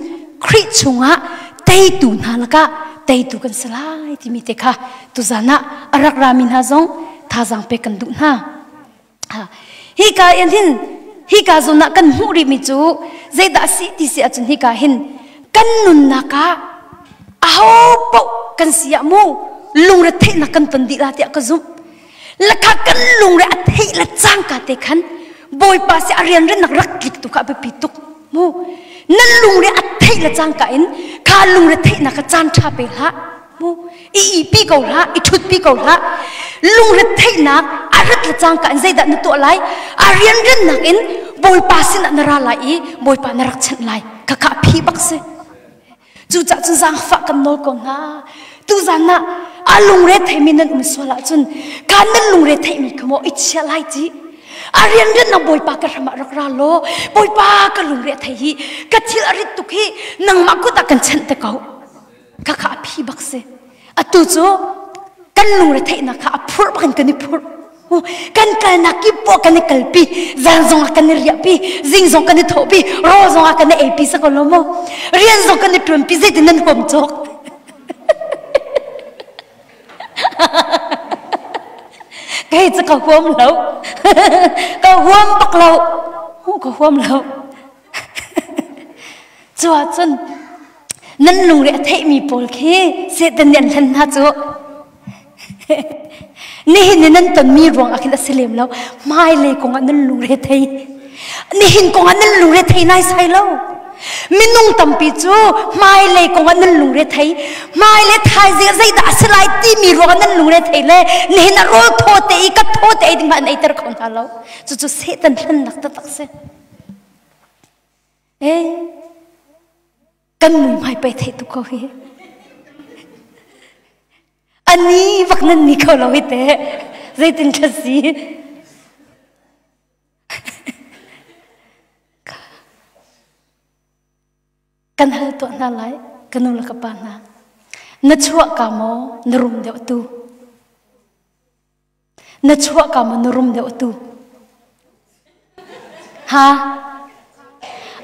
Khrih chungah teitu hna lakah tei. teitu kan si lai timi te kha tuzan ah a rak rami hna zong thazaang pek kan duh hna. Hika in hin hika zawn ah kan hmuh rihmi cu zeidah a si ti si ahcun hika hin kan nunnak ah aho paoh kan si ah mu lungretheihnak kan ton dih la tiah ka zumh. Lakha kan lungre a theih le cangka te khan Bawipa si a rianrennak rak tlik tu kha a biapi tuk mu. Nan lungre a theih le cangka in kha lungre theihnak kha caan ṭha pe hlah mu. I ipi ko hlah, i ṭhutpi ko hlah. Lungre theihnak a rat le cangka in zeidah na tuah lai? A rianrennak in Bawipa sinah na ra lai i Bawipa na rak chanh lai. Khakha a phi bak si. Cucaah cun zaangfah kan nawl ko hna. Tuzan ah a lungre theimi nan um sual ahcun kha nan lungre theimi kha maw i chia lai ci. A rianriannak Bawipa ka hram ah rak ra law Bawipa ka lungre thei hi ka thil a rit tuk hi nangmah kut ah kan chanh te ko. Kha kha a phi bak si. Atu cu kan lungre theihnak kha a phurh bak in kan i phurh. Kan kalnak kip poah kan i kalpi, zan zong ah kan i riahpi, zing zong kan i thawhpi, rawl zong ah kan i eipi sa ko lo maw? Rian zong kan i ṭuanpi, zeitin nan huam cawk? Kei cu ka huam lo. Ka huam bak lo. Ka huam lo. Cu ahcun nan lungre a theihmi pawl khi Satan nih an hlen hna cu. Nihin ni nan tonmi ruang ah khin a si lem lo. Hmailei kong ah nan lungre thei. Nihin kong ah nan lungre thei nai sai lo. Minung tampi cu hmailei kong ah nan lungre thei. Hmailei thaizing ah zeidah a si lai timi ruang ah nan lungre thei le nihin ah rawl thaw te i ka thaw te ei ding hmanh an eiter kho hna lo. Cucu Satan hlennak taktak si. Eh, kan muihmai pei theih tuk ko hi. Ani bak nan ni kho lo hi te. Zeitin ṭha si. Kan hal tuah hna lai, ka nu le ka pa hna. Na chuah ka maw na rum deuh tu? Na chuah ka maw na rum deuh atu? Ha?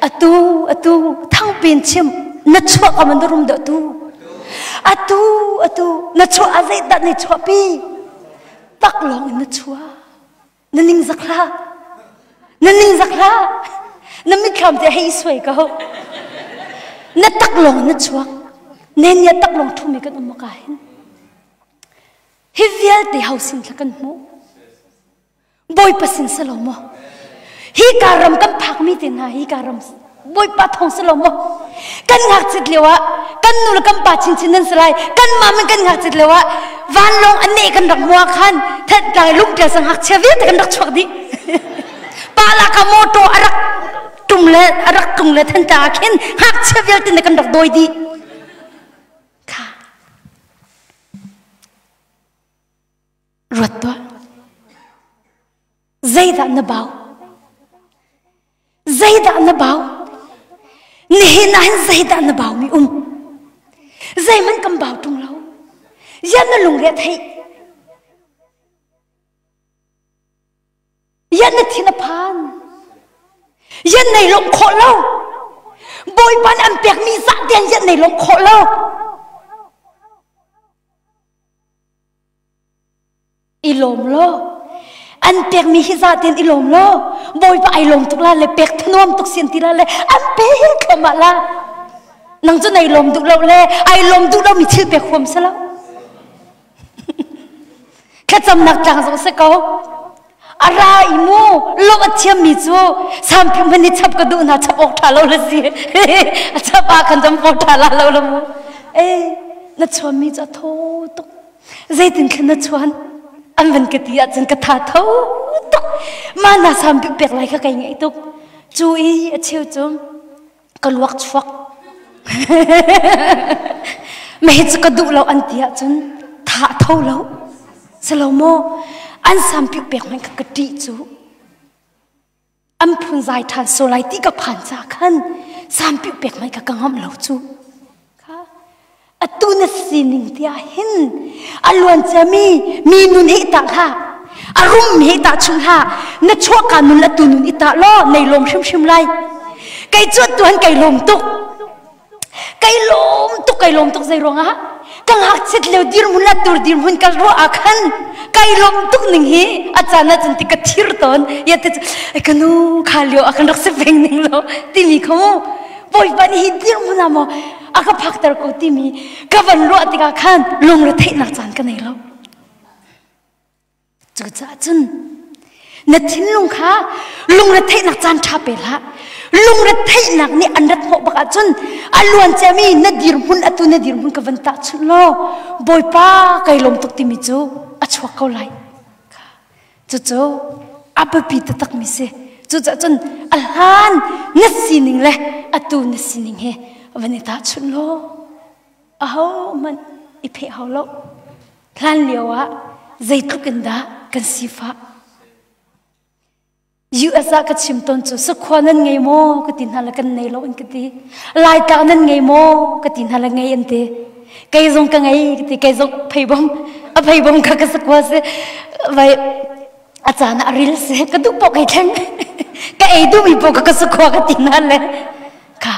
Atu, atu, thangpin chim, na chuah ka maw na rum deuh tu? Atu, atu, na chuah ah zeidah na chuahpi? Tak lawng in na chuah. Na ning zak hlah. Na ning zak hlah. Na mitthlam te hei suai ko. Na tak lawng na chuak. Nen nia tak lawng thumi kan um ka hin. Hi vialte ho sin thla kan hmuh? Bawipa sin si lo maw? Hi ka ram kan phakmi te hna hi ka ram Bawipa thawng si lo maw? Kan ngakchit lio ah kan nu le kan pa chinchin nan si lai. Kan mah men kan ngakchit lio ah vanlawng an neh kan rak mua khan thlai lungṭial sang ngakchia vialte kan rak chuak dih. Pa laka motor a rak tum le a rak tlung le thantlang ah khin ngakchia vialte ne kan rak dawi dih. Kha ruat tuah. Zeidah na bau? Zeidah na bau? Nihin ah hin zeidah na bau mi um? Zeihmanh kan bau ṭung lo. Yan na lungre a theih. Yan na thin a phan. Yan nei lawmh khawh lo. Bawipa nih an pekmi zah tein yan nei lawmh khawh lo. I lawm law. An pekmi hi zah tein i lawm law. Bawipa ai lawm tuk la le pek thanuam tuk sian ti la le an pek thluahmah la. Nang cu nei lawm duh lo le ai lawm duh lomi thil pek huam si lo. Thlacamnak tlang zong si ko. A ra i mu lawmh a thiammi cu samphim hmanh i chap ka duh hna chap awk ṭha lo le si. A chap ah khan cam awk ṭha la lo la mu. Eh, na chuanmi cu a thaw tuk. Zeitin khan na chuan? An van ka ti ahcun ka tha tho tuk. Mah na samphim pek lai kha kai ngaih tuk. Cu i a cheu cu ka luak chuak mei cu ka duh lo an ti ahcun tha tho lo silo maw an sampiu pek hmanh kha ka ṭih cu an phunzai ṭhan so lai ti ka phan ca khan sampiu pek hmanh kha ka ngamh lo cu kha Atu na sining tiah hin a luan ciami mi nun hi tah hlah. A rum hi tah chung hlah. Na chuahka nun le tu nun i tah law nei lawm hrimhrim lai. Kei cu atu han kai lawm tuk. Kai lawm tuk, kai lawm tuk zei ruangah? Ka ngakchiat lio dirhmun la tur dirhmun ka ruah ah khan kai lawm tuk ning hi a caan ah cun ti ka thir tawn. Ya te ai ka nu kha lio ah kan rak si peng ning lo timi kha mu Bawipa nih hi dirhmun ah maw a ka phakter ko timi ka van ruah tikah khan lungre theihnak caan ka nei lo. Cucaah cun na thinlung kha lungretheihnak caan ṭha pe hlah. Lungretheihnak nih an rat hnawh bak ahcun a luan ciami na dirhmun atu na dirhmun ka van tahchunh law Bawipa kai lawm tuk timi cu a chuak ko lai. Cucu a biapi taktakmi si. Cucaah cun a hlan na sining le atu na sining he van i tahchunh law ahohmanh i pheh hau lo. Hlan lio ah zeitluk in dah kan sifah. US ah ka chim tawn cu sakhua nan ngei maw ka ti hna le kan nei lo an ka ti. Laitlang nan ngei maw ka ti hna le ngei an ti. Kei zong ka ngei ka ti kei zong pheibom a pheibom kha ka sakhua si vai a caan ah a ril si ka duh poh kai thleng ka ei duhmi poh ka ka sakhua ka ti hna le Kha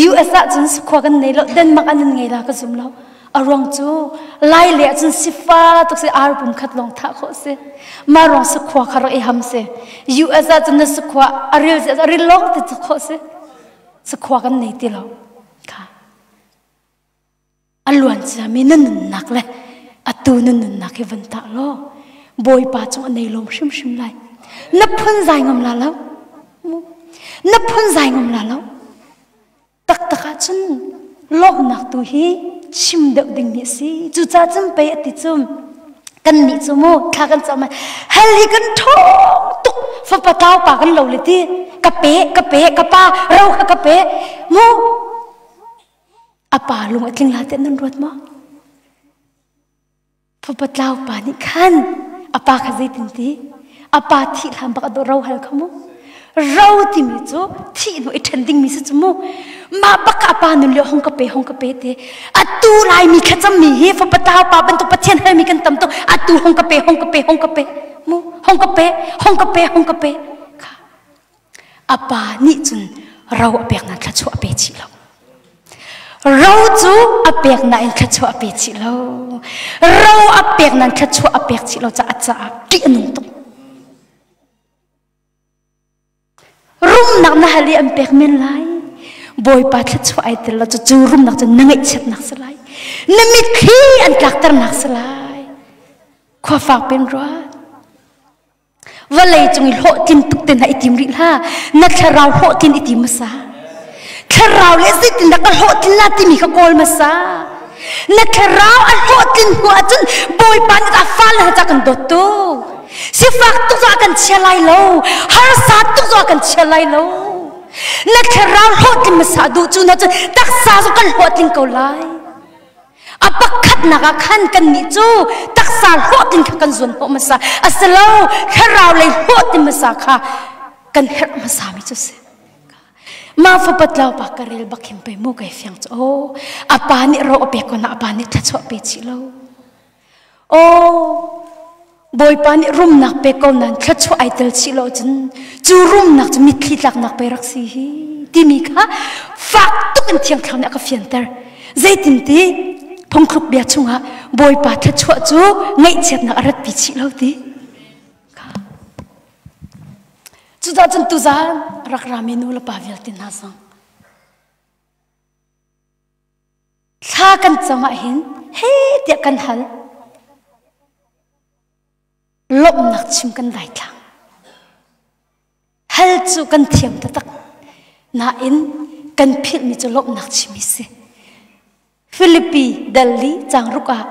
US ah cun sakhua kan nei lo Denmark an in ngei la ka zum lo. A ruang cu Lai le ahcun sifa tuk si ar pum khat lawng thah khawh si. Mah ruang sakhua kha rak i ham si. US ah cun na sakhua a ril a ril lawng ti khawh si. Sakhua kan nei ti lo. Kha A luan ciami na nunnak le atu na nunnak hi van tah law Bawipa cung a nei lawm hrimhrim lai. Na phun zai ngam la lo. Na phun zai ngam la lo. Taktak ahcun lawmhnak tu hi chim deuh dingmi a si. Cucaah cun pei a ti cu kan nih cu mu thla kan cam hal hi kan ṭhawng tuk fapa tlau pa kan lo le ti ka pe ka pe ka pa ro kha ka pe mu A pa lung a tling la tiah nan ruat maw? Fapa tlau pa nih khan a pa kha zeitin ti? A pa thih hlan bak a ro hal kha mu. Ro timi cu thih hnu i ṭhen dingmi si cu mu. Mah bak a pa nun lio hong ka pe hong ka pe ti. Atu Laimi thlacammi hi fapa tlau pa bantuk Pathian halmi kan tam tuk. Atu hong ka pe hong ka pe hong ka pe mu hong ka pe hong ka pe hong ka pe. Kha A pa nih cun ro a pek nain thluachuah a pe chih lo. Ro cu a pek nain thluachuah a pe chih lo. Ro a pek nain thluachuah a pek chih lo caah a caah ṭih a nung tuk. Rumnak na hal i an pek men lai. Bawipa thluachuah ai tel lo cu cu rumnak cu na ngaihchiatnak si lai. Na mitthli an tlakternak si lai. Khua fak pen ruat. Vawlei cung i hlawhtlin tuk te hna i tim rih hlah. Na thlarau hlawhtlin i tim hmasa. Thlarau le zeitindah ka hlawhtlin la timi kha kawl hmasa. Na thlarau a hlawhtlin hnu ahcun Bawipa nih a fale hna ca kan dawt tuk. Sifak tuk zong a kan chia lai lo. Harsa tuk zong a kan chia lai lo. Na thlarau hlawhtlin hmasa duh cu na cun taksa zong kan hlawhtling ko lai. A pakhatnak ah khan kannih cu taksa hlawhtlin kha kan zuan hnawh hmasa. A si lo, thlarau lei hlawhtlin hmasa kha kan herh hmasa mi cu si. Ma fapa tlau pa ka rel bak him pe mu kai fiang cu oh a pa nih ro a pek ko na a pa nih thluachuah pe chih lo. Oh Bawipa nih rumnak pe ko nan thluachuah ai tel chih lo cun cu rumnak cu mitthli tlaknak pe rak si hi timi kha fak tuk in thiang thlarau nih a ka fianter. Zeitinti phungthluk bia chungah Bawipa thluachuah cu ngaihchiatnak a ratpi chih lo ti. Cucaah cun tuzaan rak rami nu le pa vialte hna zong Thla kan cam ahhin he tiah kan hal. Lawmhnak chim kan daithlang. Hal cu kan thiam taktak. Nain kan philhmi cu lawmhnak chim hi si. Filipi dal li cang ruk ah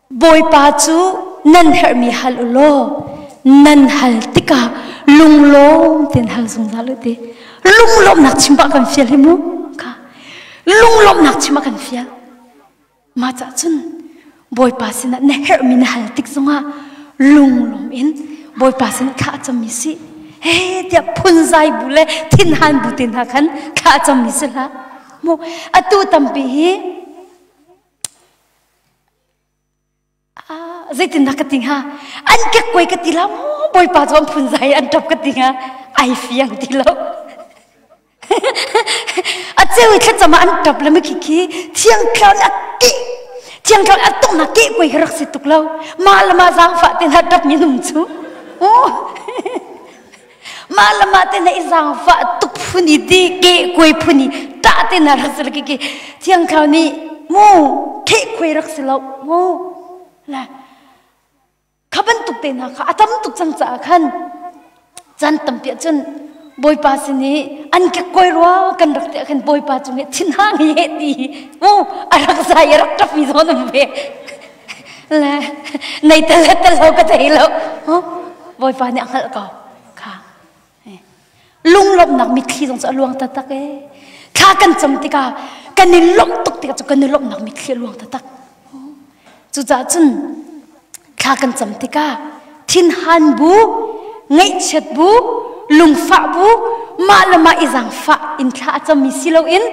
Bawipa cu nan herhmi hal u law nan hal tikah lunglawm tein hal zungzal u ti. Lunglawmhnak chim pah kan fial hi mu. Kha. Lunglawmhnak chim ah kan fial. Mah cah cun Bawipa sinah na herhmi na hal tik zongah lunglawm in Bawipa sin thla a cammi si. He tiah phunzai bu le thinhan bu te hna khan thla a cammi si hlah. Mu atu tampi hi Zeitindah ka ti hnga? An kekkuai ka ti la maw? Bawipa cu an phunzai an ṭap ka ti hnga? Ai fiang ti lo. A ceu i thlacam ah an ṭap le mikhi khi thiang thlarau nih a kih. Thiang Thlarau a tuk ke koi rak si tuk lo. Mah le mah zaangfah te na ṭap mi num cu. Mah le mah te na i zaangfah tuk phun i ti ke koi phun i ṭah te na rak si ki ki Thiang Thlarau nih mu ke koi rak si lo mu la Kha bantuk te hna kha a tam tuk cang caah khan caan tampi ahcun Bawipa sin i an kekkuai rua kan rak ti ah khan Bawipa cung i thinhang hi he ti mu a rak zai a rak ṭap mi zawn um ve le nei tel le tel lo ka thei lo Bawipa nih a hngalh ko kha lunglawmhnak mitthli zong cu a luang taktak e thla kan cam tikah kan i lawmh tuk tikah cu kan i lawmhnak mitthli a luang taktak. Cucaah cun thla kan cam tikah thinhan bu, ngaihchiat bu, lungfah bu, mah le mah i zaangfah in thla a cammi si loin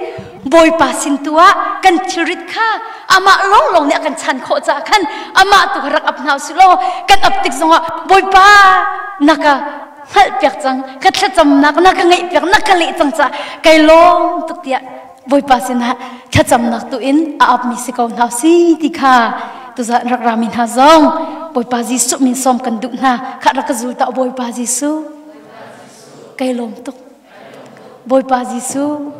Bawipa sin tu ah kan thilrit kha amah lawnglawng nih a kan chan khawh caah khan amah tu kha rak ap hna usih law kan ap tik zongah Bawipa na ka hngalhpiak cang, ka thlacamnak na ka ngaihpiak, na ka leh cang caah kai lawm tuk tiah Bawipa sinah thlacamnak tu in a apmi si ko hna si ti kha tuzan rak rami hna zong Bawipa Jesuh min sawm kan duh hna. Kha rak ka zul ta. Bawipa Jesuh, kai lawm tuk. Bawipa Jesuh,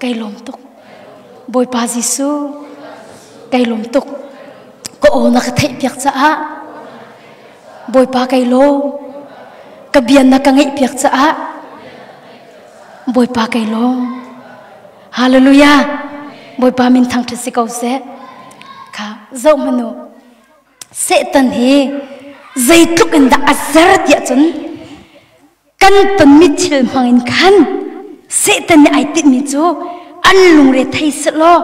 kai lawm tuk. Bawipa Jesuh, kai lawm tuk. Ka aw na ka theih piak caah Bawipa kai lawm. Ka bia na ka ngeih piak caah Bawipa kai lawm. Hallelujah. Bawipa min thangṭhat si ko seh. Kha zoh hmanu. Satan hi zeitluk in dah a zer tiah cun kan tonmi thil hmang in khan Satan nih ai tinhmi cu an lungre thei sehlaw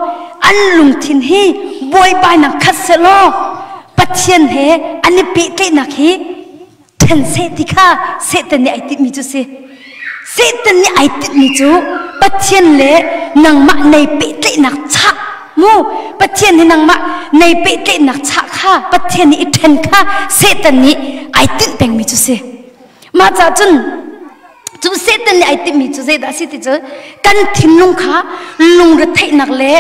an lungthin hi buaibainak khat sehlaw Pathian he an i pehtlaihnak hi ṭhen seh ti kha Satan nih ai tinhmi cu si. Satan nih ai tinhmi cu Pathian le nangmah nei pehtlaihnak chah mu Pathian hi nangmah nei pehtlaihnak chah kha Pathian nih i ṭhen kha Satan nih ai tinh pengmi cu si. Mah caah cun cu Satan nih ai timhmi cu zeidah a si ti cu kan thinlung kha lungretheihnak le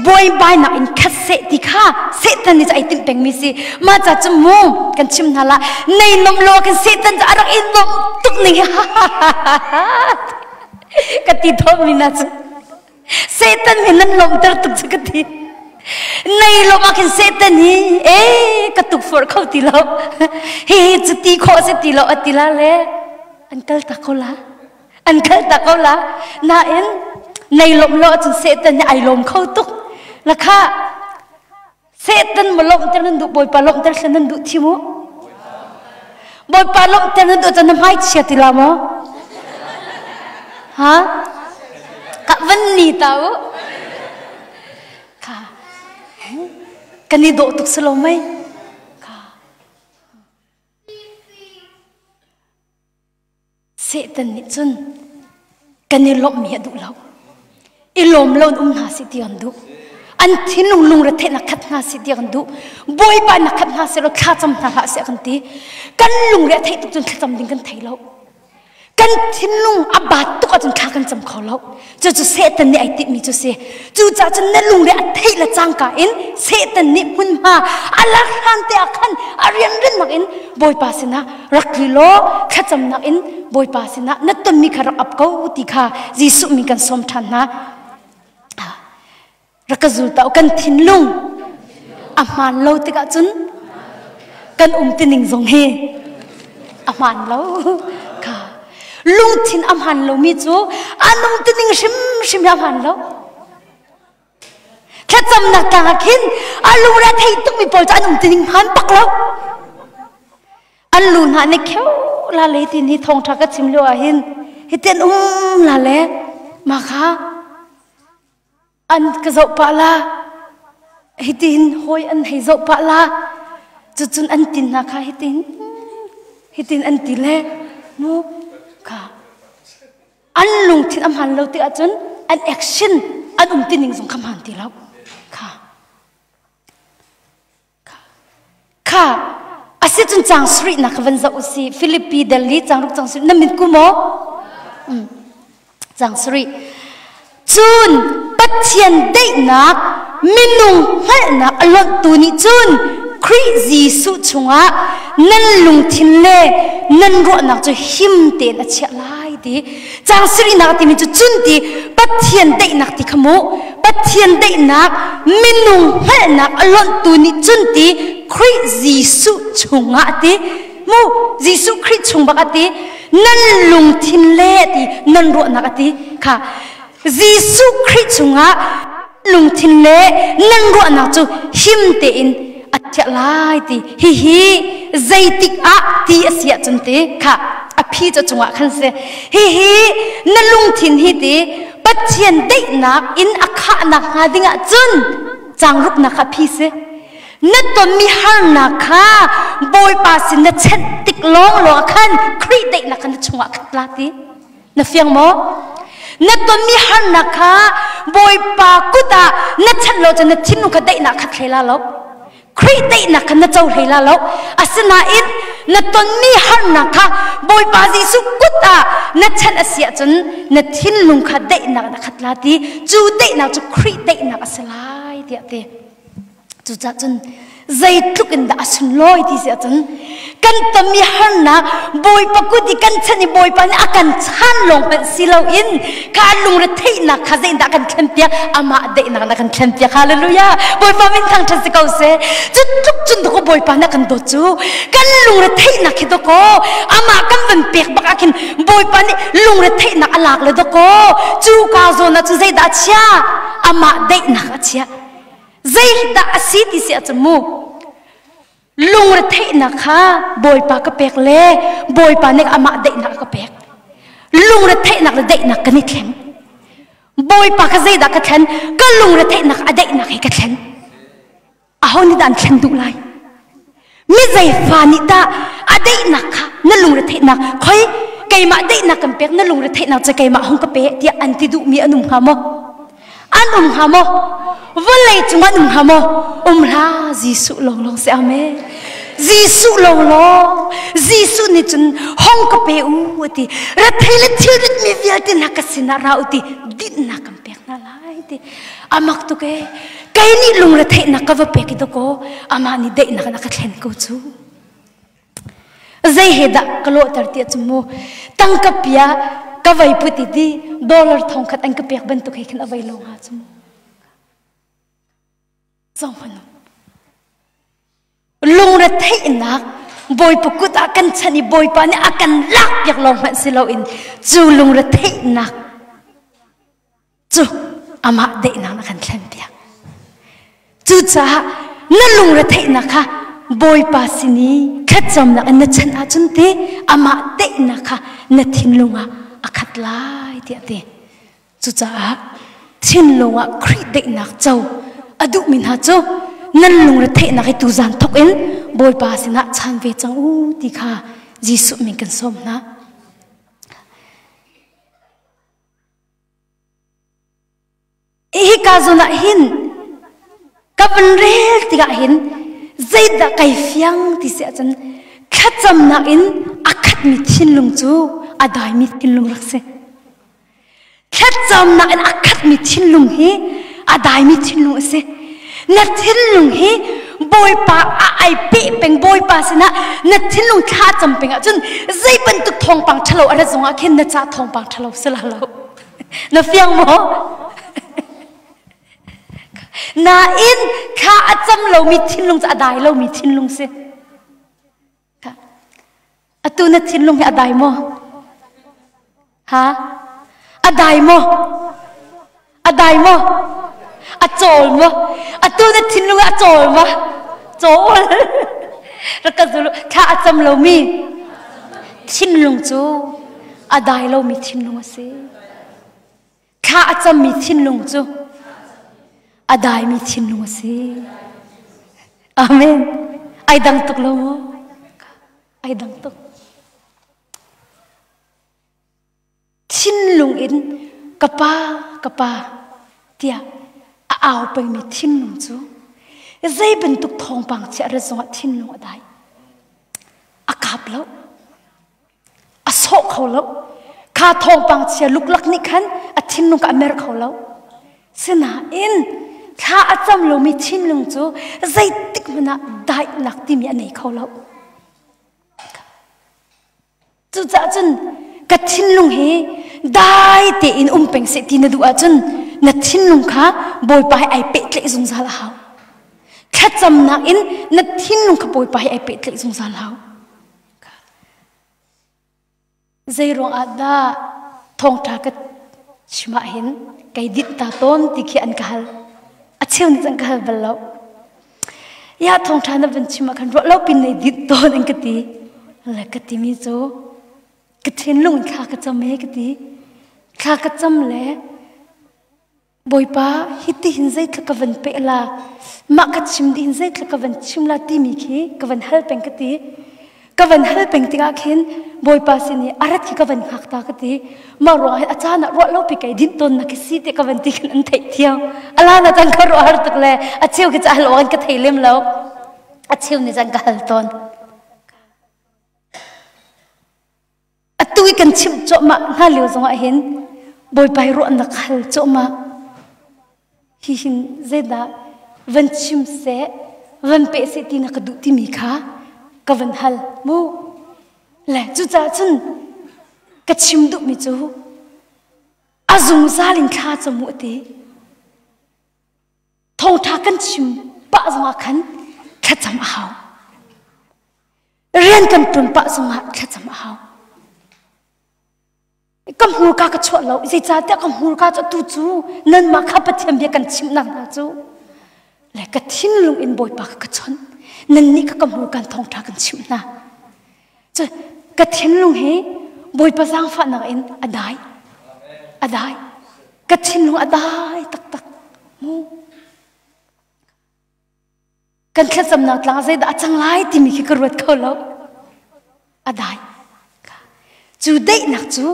buaibainak in khat seh ti kha Satan nih cu ai timh pengmi si. Mah ca cu mu kan chim hna la nei nom lo kan Satan cu a rak i nuamh tuk ning hi ka ti thawmi na cu Satan hi nan lawmhter tuk cu ka ti. Nei lawm ah khin Satan hi e ka tukforh kho ti lo. Hi cu ti khawh si ti lo a ti la le an kal tak ko la. An kal tak ko la. Nain nei lawmh lo ahcun Satan nih ai lawm kho tuk. Lakha Satan ma lawmhter nan duh Bawipa lawmhter thlen nan duh thim u. Bawipa lawmhter nan duh cun na hmai chia ti la maw? Ha? Ka van ni ta u. Kha. Kan i dawh tuk si lo mei? Kha. Satan nih cun kan i lawmhmi a duh lo. I lawm lo in um hna sih ti an duh. An thinlung lungretheihnak khat hna sih ti an duh. Bawipa nak khat hna seh law thlacam hna hlah seh kan ti. Kan lungre a theih tuk cun thlacam ding kan thei lo. Kan thinlung a baat tuk ahcun thla kan cam kho lo. Cucu Satan nih ai tinhmi cu si. Cucaah cun na lungre a theih le cangka in Satan nih hmunhma a lak hlan te ah khan a rianrinnak in Bawipa sinah rak tli law thlacamnak in Bawipa sinah na tonmi kha rak ap ko ti kha Jesuh min kan sawm ṭhan hna. Rak ka zul ta kan thinlung a hmaan lo tikah cun kan um tining zong hi a hmaan lo kha lungthin a hmaan lomi cu an um tining hrimhrim hi a hmaan lo. Thlacamnak tlang ah khin a lungre a thei tukmi pawl cu an um tining hmaan bak lo. An lu hna nih kheu la le ti ni thawngṭha ka chim lio ah hin hiti an um la le mah kha an ka zoh pah la hitin hawi an hei zoh pah la cucun an tin hna kha hitin hitin an ti le mu kha an lungthin a hmaan lo ti ahcun an action an um ti ning zong kha hmaan ti lo kha. Kha a si cun cang sarih nak kha van zoh usih. Philippi dal li cang ruk cang sarih na mit ku maw? Cang sarih. Cun Pathian daihnak minung hngalhnak a lonhtu nih cun Khrih Jesuh chungah nan lungthin le nan ruahnak cu him tein a chiah lai ti. Caang sarihnak timi cu cun ti Pathian daihnak ti kha mu. Pathian daihnak minung hngalhnak a lonhtu nih cun ti Khrih Jesuh chungah ti mu Jesuh Khrih chung bak a ti nan lungthin le ti nan ruahnak a ti kha Jesuh Khrih chungah lungthin le nan ruahnak cu him tein a chiah lai ti hihi zeitik ah ti a si ahcun ti kha a phi cu cungah khan si hihi na lungthin hi ti Pathian daihnak in a khahnak hnga dingah cun changruknak kha phi si na tonmi harnak kha Bawipa sin na chenh tik lawng lawng khan Khrih daihnak kha na chungah khat la ti Na fiang maw? Na tonmi harnak kha Bawipa kut ah na chanh lo cun na thinlung kha daihnak khat hlei la lo. Khrih daihnak kha na co hlei la lo. Asinain na tonmi harnak kha Bawipa Jesuh kut ah na chanh a si ahcun na thinlung kha daihnak na khat la ti. Cu daihnak cu Khrih daihnak a si lai tiah ti. Cucaah cun zeitluk in dah a sunlawi ti si ahcun kan tonmi harnak Bawipa kut i kan chan i Bawipa nih a kan chan lawng hmanh si loin kha lungretheihnak kha zeidah kan thlenpiak amah daihnak na kan thlenpiak. Hallelujah! Bawipa min thangṭhat si ko seh. Cu tluk cun dakaw Bawipa nih a kan dawt cu kan lungretheihnak hi dakaw amah kan van pek bak ah khin Bawipa nih lungretheihnak a lak le dakaw cu ka zawn ah cun zeidah a chiah? Amah daihnak a chiah. Zeidah a si ti si ahcun mu lungretheihnak kha Bawipa ka pek le Bawipa nih amah daihnak a ka pek. Lungretheihnak le daihnak kan i thleng. Bawipa kha zeidah ka thlen? Ka lungretheihnak a daihnak he ka thlen. Aho nih dah an thlen duh lai? Mi zeifa nih dah a daihnak kha na lungretheihnak khoi keimah daihnak kan pek na lungretheihnak cu keimah hung ka pe tiah an ti duhmi an um hnga maw? An um hnga maw? Vawlei cung an um hnga maw? Um hlah, Jesuh lawnglawng si. Amen. Jesuh lawnglawng. Jesuh nih cun hong ka pe u ti. Rethei le thilrit mi vialte hna ka sinah ra u ti dinhnak kan pek hna lai ti. Amak tuk e. Kei nih lungretheihnak ka va pek i dakaw amah nih daihnak in a ka thlen ko cu. Zei he dah ka lawhter tiah cu mu tangka pia ka vei put i ti dollar thong khat an ka pek bantuk he khin a vei lo hnga cu mu. Zong hmanh lungretheihnak Bawipa kut ah kan chan i Bawipa nih a kan lak piak lawng hmanh si loin cu lungretheihnak cu amah daihnak na kan thlenpiak. Cucaah na lungretheihnak kha Bawipa sin i thlacamnak in na chan ahcun te amah daihnak kha na thinlung ah a khat lai tiah ti. Cucaah thinlung ah Khrih daihnak co a duhmi hna cu nan lungretheihnak hi tuzan thawk in Bawipa sinah chan ve cang u ti kha Jesuh min kan sawm hna. Hika zawn ah hin ka van rel tikah hin zeidah kai fiang ti si ahcun thlacamnak in a khatmi thinlung cu a daimi thinlung rak si. Thlacamnak in a khatmi thinlung hi a daimi thinlung a si. Na thinlung hi Bawipa a ai peh peng Bawipa sinah na thinlung thla cam peng ahcun zei bantuk thawngpang ṭhalo a rat zongah khin na ca thawngpang ṭhalo si la lo. Na fiang maw? Nain thla a cam lomi thinlung cu a dai lomi thinlung si. Atu na thinlung hi a dai maw? Ha? A dai maw? A dai maw? A cawl maw? Atu na thinlung a cawl maw? Cawl. Rak ka zul thla a cam lomi thinlung cu a dai lomi thinlung a si. Thla a cammi thinlung cu a daimi thinlung a si. Amen. Ai dang tuk lo maw? Ai dang tuk. Thinlung in ka pa, ka pa tiah a au pengmi thinlung cu zei bantuk thawngpang chiah rat zongah thinlung a dai. A kap lo. A sawh kho lo. Kha thawngpang chia luklak nih khan a thinlung ka a mer kho lo. Sinain thla a cam lomi thinlung cu zeitik hmanh ah daihnak timi a nei kho lo. Cucaah cun ka thinlung hi dai tein um peng seh ti na duh ahcun na thinlung kha Bawipa he ai pehtlaih zungzal a hau. Thlacamnak in na thinlung kha Bawipa he ai pehtlaih zungzal a hau. Zei ruangah dah thawngṭha ka chim ah hin kei dinh ta tawn ti khi an ka hal. A cheu nih cun ka hal bal lo. Ya thawngṭha na van chim ah khan ruah lo pin nei dinh tawn an ka ti. Le ka timi cu ka thinlung in thla ka cam e ka ti. Thla ka cam le Bawipa, hitihin zeitluk ka van peh la, mah ka chim dih hin zeitluk ka van chim la timi khi ka van hal peng ka ti. Ka van hal peng tikah khin Bawipa sin i a rat khi ka van hngak ta ka ti. Mah ruangah hin a caan ah ruah lo pi kei dinh tawn na ka si ti ka van ti khin an theih thiam. A la na caan ka ruah har tuk le a cheu khi ca hal awk an ka thei lem lo. A cheu nih caan ka hal tawn. Atu i kan chimh cuahmah hna lio zongah hin Bawipa hi ruahnak hal cuahmah. Hi hin zeidah van chim seh, van peh seh ti na ka duh timi kha ka van hal mu. Le cucaah cun ka chim duhmi cu a zungzal in thla cam u ti. Thawngṭha kan chim pah zongah khan thlacam a hau. Rian kan ṭuan pah zongah thlacam a hau. Ka hmurka ka chuah lo, zeicahtiah ka hmurka cu atu cu nanmah kha Pathian bia kan chimhnak hna cu le ka thinlung in Bawipa kha ka chawnh. Nannih kha ka hmurka in thawngṭha kan chimh hna. Cu ka thinlung hi Bawipa zaangfahnak in a dai. A dai. Ka thinlung a dai taktak. Mu. Kan thlacamnak tlang ah zeidah a cang lai timi khi ka ruat kho lo. A dai. Cu daihnak cu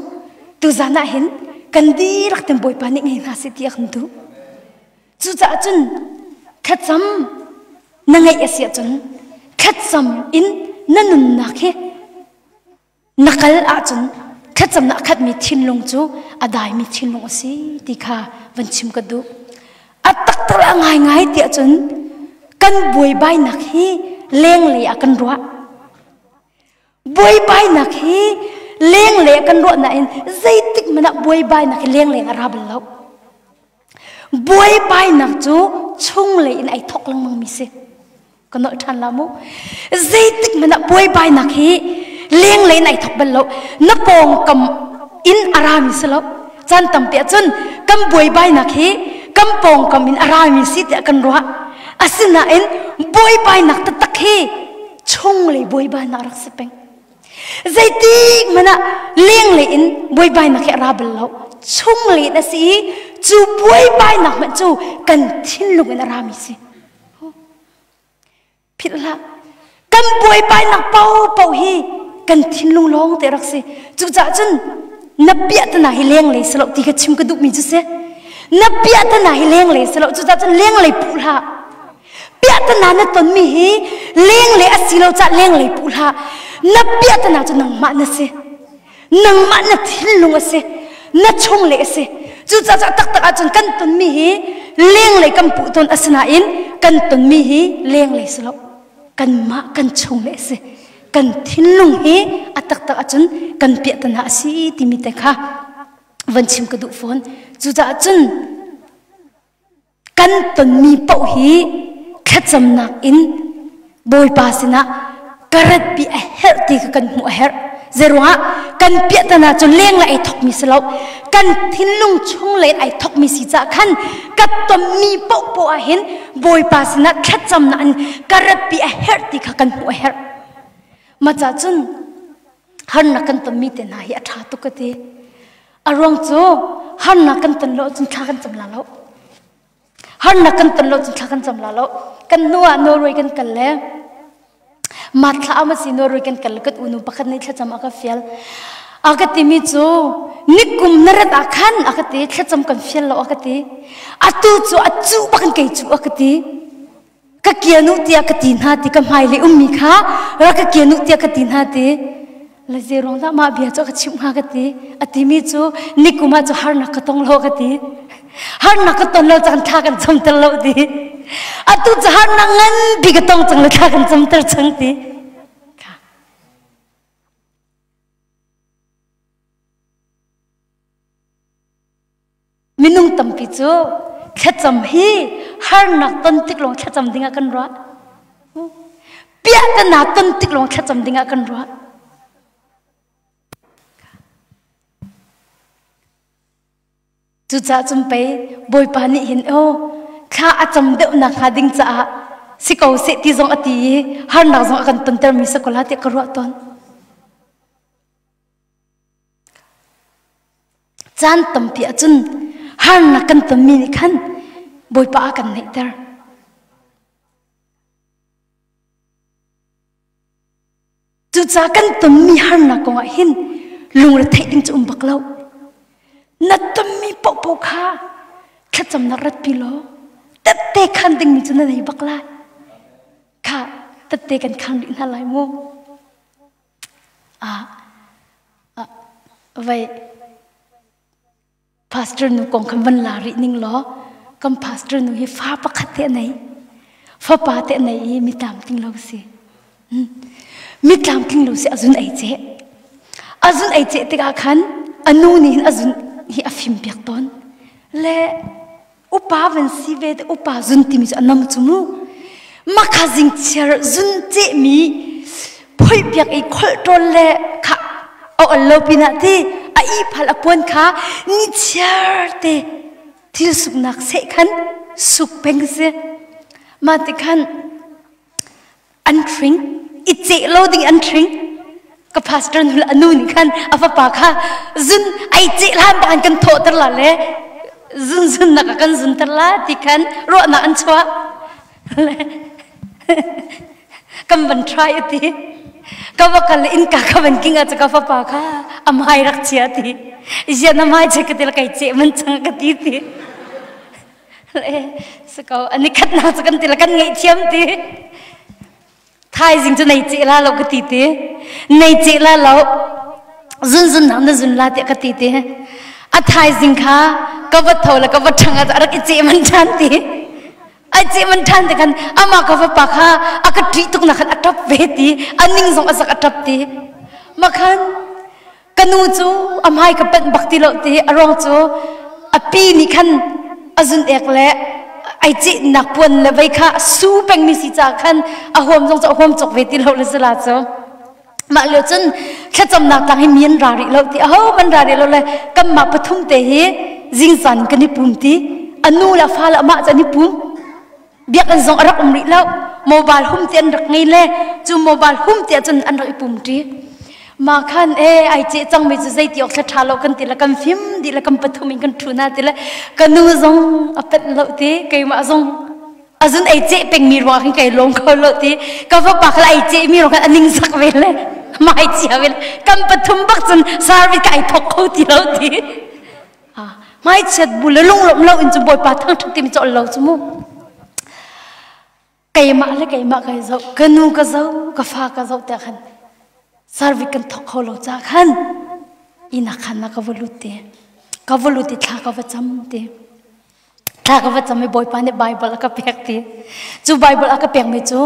tuzan ah hin kan dihlak ten Bawipa nih ngei hna seh ti a kan duh. Cucaah cun thlacam na ngeih a si ahcun thlacam in na nunnak hi na kal ahcun thlacamnak a khatmi thinlung cu a daimi thinlung a si ti kha van chim ka duh. A taktak a ngaingai tiah cun kan buaibainak hi lenglei ah kan ruah. Buaibainak hi lenglei ah kan ruah nain zeitik hmanh ah buaibainak hi lenglei a ra bal lo. Buaibainak cu chunglei in ai thawk lengmang mi si. Ka nolh ṭhan la mu. Zeitik hmanh ah buaibainak hi lenglei in ai thawk bal lo. Na pawngkam in a rami si lo. Caan tampi ahcun kan buaibainak hi kan pawngkam in a rami si tiah kan ruah. Asinain buaibainak taktak hi chunglei buaibainak rak si peng. Zeitik hmanh ah lenglei in buaibainak hi a ra bal lo. Chunglei in a si i cu buaibainak hmanh cu kan thinlung in a rami si. Philh hlah. Kan buaibainak paohpaoh hi kan thinlung lawng te rak si. Cucaah cun na piahtana hi lenglei si lo ti kha chim ka duhmi cu si. Na piahtana hi lenglei si lo. Cucaah cun lenglei puh hlah. Piahtana na tonmi hi lenglei a si lo caah lenglei puh hlah. Na piahtana cu nangmah na si. Nangmah na thinlung a si. Na chunglei a si. Cucaah taktak ahcun kan tonmi hi lenglei kan puh tawn asinain kan tonmi hi lenglei si lo. Kanmah kan chunglei a si. Kan thinlung hi a taktak ahcun kan piahtana a si timi te kha van chim ka duh fawn. Cucaah cun kan tonmi paoh hi thlacamnak in Bawipa sinah ka ratpi a herh ti kha kan hmuh a herh. Zeiruangah kan piahtana cu lenglei ai thokmi si lo. Kan thinlung chung lei ai thokmi si caah khan ka tonmi paohpaoh ah hin Bawipa sinah thlacamnak in ka ratpi a herh ti kha kan hmuh a herh. Mah cah cun harnak kan tonmi te hna hi a ṭha tuk ka ti. A ruang cu harnak kan ton lo ahcun thla kan cam la lo. Harnak kan ton lo cun thla kan cam la lo. Kan hnu ah Norway kan kal le ma thla ama si Norway kan kal le kan unu pakhat nih thlacam a ka fial. A ka timi cu nikum na rat ah khan a ka ti thlacam kan fial lo a ka ti. Atu cu a cu bak in kei cu a ka ti. Ka kianu tiah ka ti hna ti ka hmailei ummi kha ra ka kianu tiah ka ti hna ti le zei ruang dah mah bia cu ka chimh hnga ka ti a timi cu nikum ah cu harnak ka tong lo ka ti. Harnak ka ton lo cang thla kan cam ter lo ti. Atu cu harnak nganpi ka tong cang le thla kan cam ter cang ti. Minung tampi cu thlacam hi harnak ton tik lawng thlacam dingah kan ruah. Piahtana ton tik lawng thlacam dingah kan ruah. Cucaah cun pei Bawipa nih hin aw thla a cam deuh nakhnga ding caah si ko seh ti zong a ti i harnak zong a kan tontermi si ko la tiah ka ruah tawn. Caan tampi ahcun harnak kan tonmi nih khan Bawipa a kan neihter. Cucaah kan tonmi harnak kongah hin lungretheih ding cu um bak lo. Na tonmi paohpaoh kha thlacamnak ratpi law tette khan dingmi cu na nei bak lai. Kha tette kan khan rih hna lai mu. Ah, ah, vai Pastor nu kong khan van la rih ning law kan pastor nu hi fa pakhat te a nei. Fapa te a nei i mi tlamtling lo si. Mi tlamtling lo si a zun ei ce. A zun ei ce tikah khan a nu nih hin a zun hi a fim piak tawn. Le upa van si ve te upa zun timi cu a nam cu mu. Makha zing chiar zun cehmi phoi piak i kholh ṭawl le kha a ol lo pinah ti a ihphal a puan kha ni chiar te thil suknak seh khan suk peng si. Mah ti khan an hring i ceh lo ding an hring ka pastor nu le a nu nih khan a fapa kha zun ai ceh hlan bang kan thawhter la le zun zun nak kan zunter la ti khan ruahnak an chuah kan van try ati ka va kal in ka ka van king a ka fapa kha a mai rak chia ti zian a mai che ka til kai che man chang ka ti ti le sako ani khat na chu kan til kan ngei thiam ti thaizing chu nei che la lo ka ti ti nei che la lo zun zun na na zun la te ka ti ti a thaizing kha ka va tho la ka va thang a rak i che man than ti ai che man than te khan ama ka va pa kha a ka tri tuk na khan a tap ve ti aning zong a sak a tap ti ma khan ka nu cu a hmai ka panh bak ti lo ti a ruang cu a pi nih khan a zun ek le ai cehnak puan le vei kha su pengmi si ca khan a huam zong cu a huam cawk ve ti lo le sila cu mah lio cun thlacamnak tlang hi mi an ra rih lo ti aho man ra rih lo le kanmah pathum te hi zingzan kan i pum ti a nu le a fa le amah cu an i pum biakinn zong a rak um rih lo mobile hum te an rak ngei le cu mobile hum te cun an rak i pum ṭi ma khan e ai ce cang mi cu zei ti awk thla ṭha lo kan ti le kan fim di le kan pathum in kan ṭhu na ti le ka nu zong a pet lo ti keimah zong azun ei ce peng mi ruang hin kai lawm kho lo ti ka va pa khala ai ce mi ruang khan aning sak ve le mai chia ve le kan pathum bak cun service ka ai thok kho ti lo ti Hmaichiat bu le lunglawmh lo in cu Bawipa thangṭhat timi cu lo cu mu. Keimah le keimah kai zoh, ka nu ka zoh, ka fa ka zoh tiah khan service kan thawk kho lo ca khan inn ah khan na ka va lut te. Ka va lut i thla ka va cam te. Thla ka va cam i Bawipa nih Bible a ka pek ti. Cu Bible a ka pekmi cu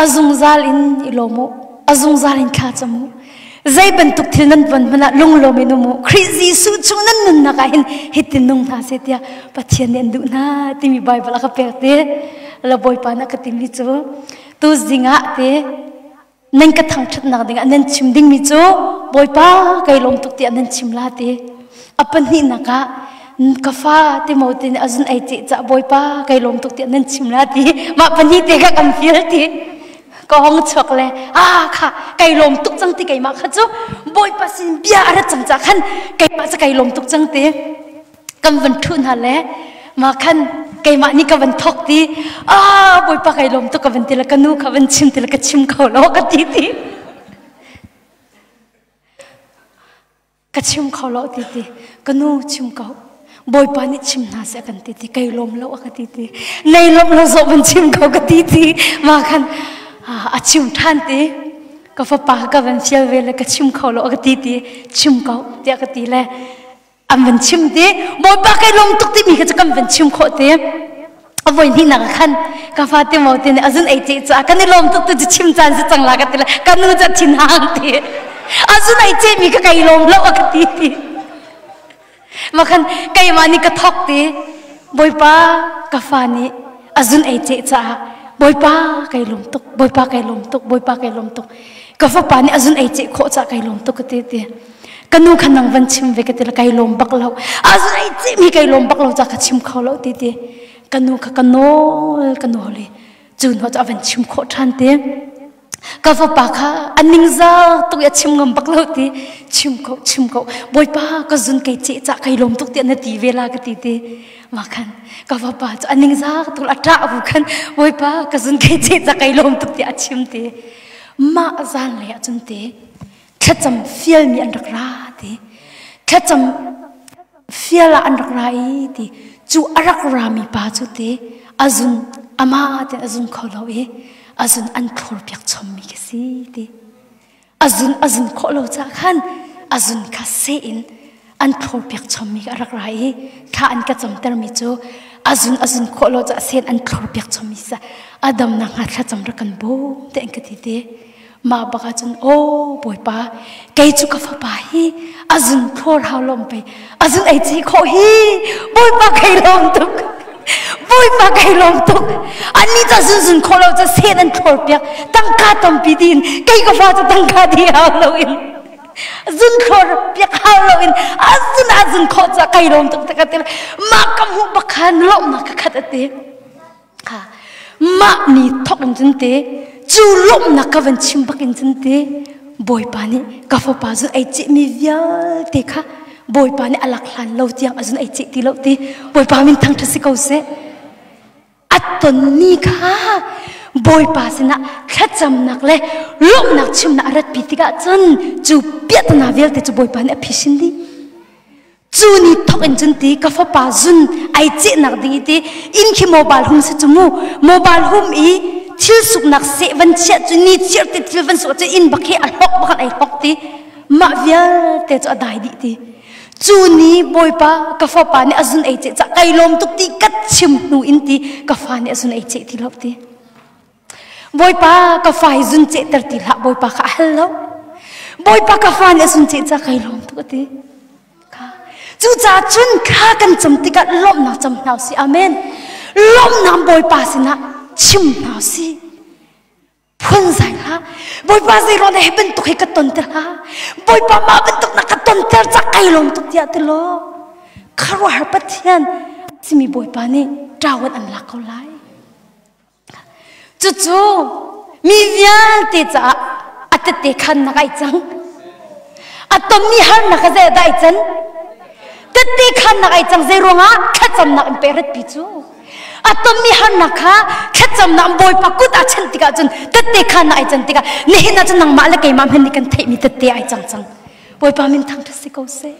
a zungzal in i lawm u, a zungzal in thla cam u. Zei bantuk thil nan ton hmanh ah lunglawm in um u. Khrih Jesuh chung nan nunnak ah hin hitin nung hna seh tiah Pathian nih an duh hna timi Bible a ka pek ti. La Bawipa nih a ka timi cu tu zing ah te nan ka thangṭhatnak dingah nan chim dingmi cu Bawipa kai lawm tuk tiah nan chim la ti. A pahnihnak ah ka fa Timote nih a zun ei ceh cah Bawipa kai lawm tuk tiah nan chim la ti. Mah pahnih te kha kan fial ti. Ka hong chuak le ah kha kai lawm tuk cang ti keimah kha cu Bawipa sin bia a rat cang cah khan keimah cu kai lawm tuk cang ti. Kan van ṭhu hna le mah khan keimah nih ka van thok ti ah bawipa kai lawm tuk ka van ti le ka nu kha van chim ti le ka chim kho lo ka ti ti ka chim kho lo ti ti ka nu chim ko bawipa nih chim hna seh kan ti ti kai lawm lo ka ti ti nei lawm lo zawh van chim ko ka ti ti mah khan a chim ṭhan ti ka fapa ka van fial ve le ka chim kho lo ka ti ti chim ko tiah ka ti le. An van chim ti Bawipa kai lawm tuk timi kha cu kan van chim khawh ti. A voi hnih nak khan ka fa te mo te nih azun ei ce ca kan i lawm tuk tu cu chim caan si cang la ka ti la ka nu ca thin hang ti. Azun ei ce mi kha kai lawm lo a ka ti ti. Ma khan keimah nih ka thok ti Bawipa ka fa nih azun ei ce caah Bawipa kai lawm tuk Bawipa kai lawm tuk Bawipa kai lawm tuk ka fapa nih azun ei ce khawh caah kai lawm tuk ka ti ti. Ka nu kha nang van chim ve ka ti la kai lawm bak lo azun ei ce mi kai lawm bak lo ca ka chim kho lo ti ti. Ka nu kha ka nawl ka nawl i cu hnu cu a van chim khawh ṭhan ti. Ka fapa kha a ningzak tuk i a chim ngam bak lo ti chim ko chim ko bawipa ka zun kei ceh cah kai lawm tuk tiah na ti ve la ka ti ti ma khan ka fapa cu a ningzak tuk a ṭah bu khan bawipa ka zun kei ceh cah kai lawm tuk tiah a chim ti mah zan lei ah cun te thlacam fialmi an rak ra ti thlacam fial ah an rak ra i ti cu a rak rami pa cu te azun ama te azun kho lo i azun an thlor piak chommi ka si ti azun azun khawh lo ca khan azun kha se in an thlor piak chommi ka rak ra i thla an ka camtermi cu azun azun khawh lo ca sen an thlor piak chommi sa adam na hnga thlacam rak kan bawm te an ka ti te Mah bak ahcun aw Bawipa kei cu ka fapa hi a zun thlawr hau lom pei a zun ei ci khawh hi Bawipa kei lawm tuk Bawipa kei lawm tuk annih ca zun zun khawh lo ca sen an thlawr piak tangka tampi din kei ka fa cu tangka di hau lo in zun thlawr piak hau lo in a zun a zun khawh ca kei lawm tuk tak ati mah ka hmuh bak khan lawmhnak ka khat ati Kha mah ni thok in cun te cu lawmhnak ka van chim bak in cun te Bawipa nih ka fapa zun ei cehmi vialte kha Bawipa nih a lak hlan lo tiang a zun ei ceh ti lo ti Bawipa min thangṭhat si ko seh. A tonmi kha Bawipa sinah thlacamnak le lawmhnak chimnak a ratpi tikah cun cu piahtana vialte cu Bawipa nih a phisin dih. Cu ni thok in cun ti ka fapa zun ai cehnak ding i ti inn khi mobile hum si cu mu mobile hum i thil suknak seh van chiah cu ni chiar ti thil van suk cu inn bak hi a hlok bak ai hlok ti mah vialte cu a dai dih ti cu ni bawipa ka fapa nih a zun ei ceh ca kai lawm tuk ti ka chim hnu in ti ka fa nih a zun ei ceh ti lo ti Bawipa ka fa hi zun cehter ti hlah Bawipa kha a hal lo. Bawipa ka fa nih a zun ceh ca kai lawm tuk a ti. Cucaah cun kha kan cam tikah lawmhnak cam hna usih. Amen. Lawmhnak Bawipa sinah chim hna usih. Phun zai hlah. Bawipa zei ruang dah hi bantuk hi ka ton te hlah. Bawipa mah bantuk na ka ton ter ca kai lawm tuk tiah ti law. Kharuahar Pathian simi Bawipa nih ṭawan an lak ko lai. Cucu mi vialte caah a tette khannak ai cang. A tonmi harnak a zei dah ai can? Tette khannak ai cang zei ruangah thlacamnak in peh pi cu. A tonmi harnak kha thlacamnak Bawipa kut ah chanh tikah cun tette khannak ai can tikah nihin ah cun nangmah le keimah hmanh nih kan theihmi tette ai cang cang. Bawipa min thangṭhat si ko seh.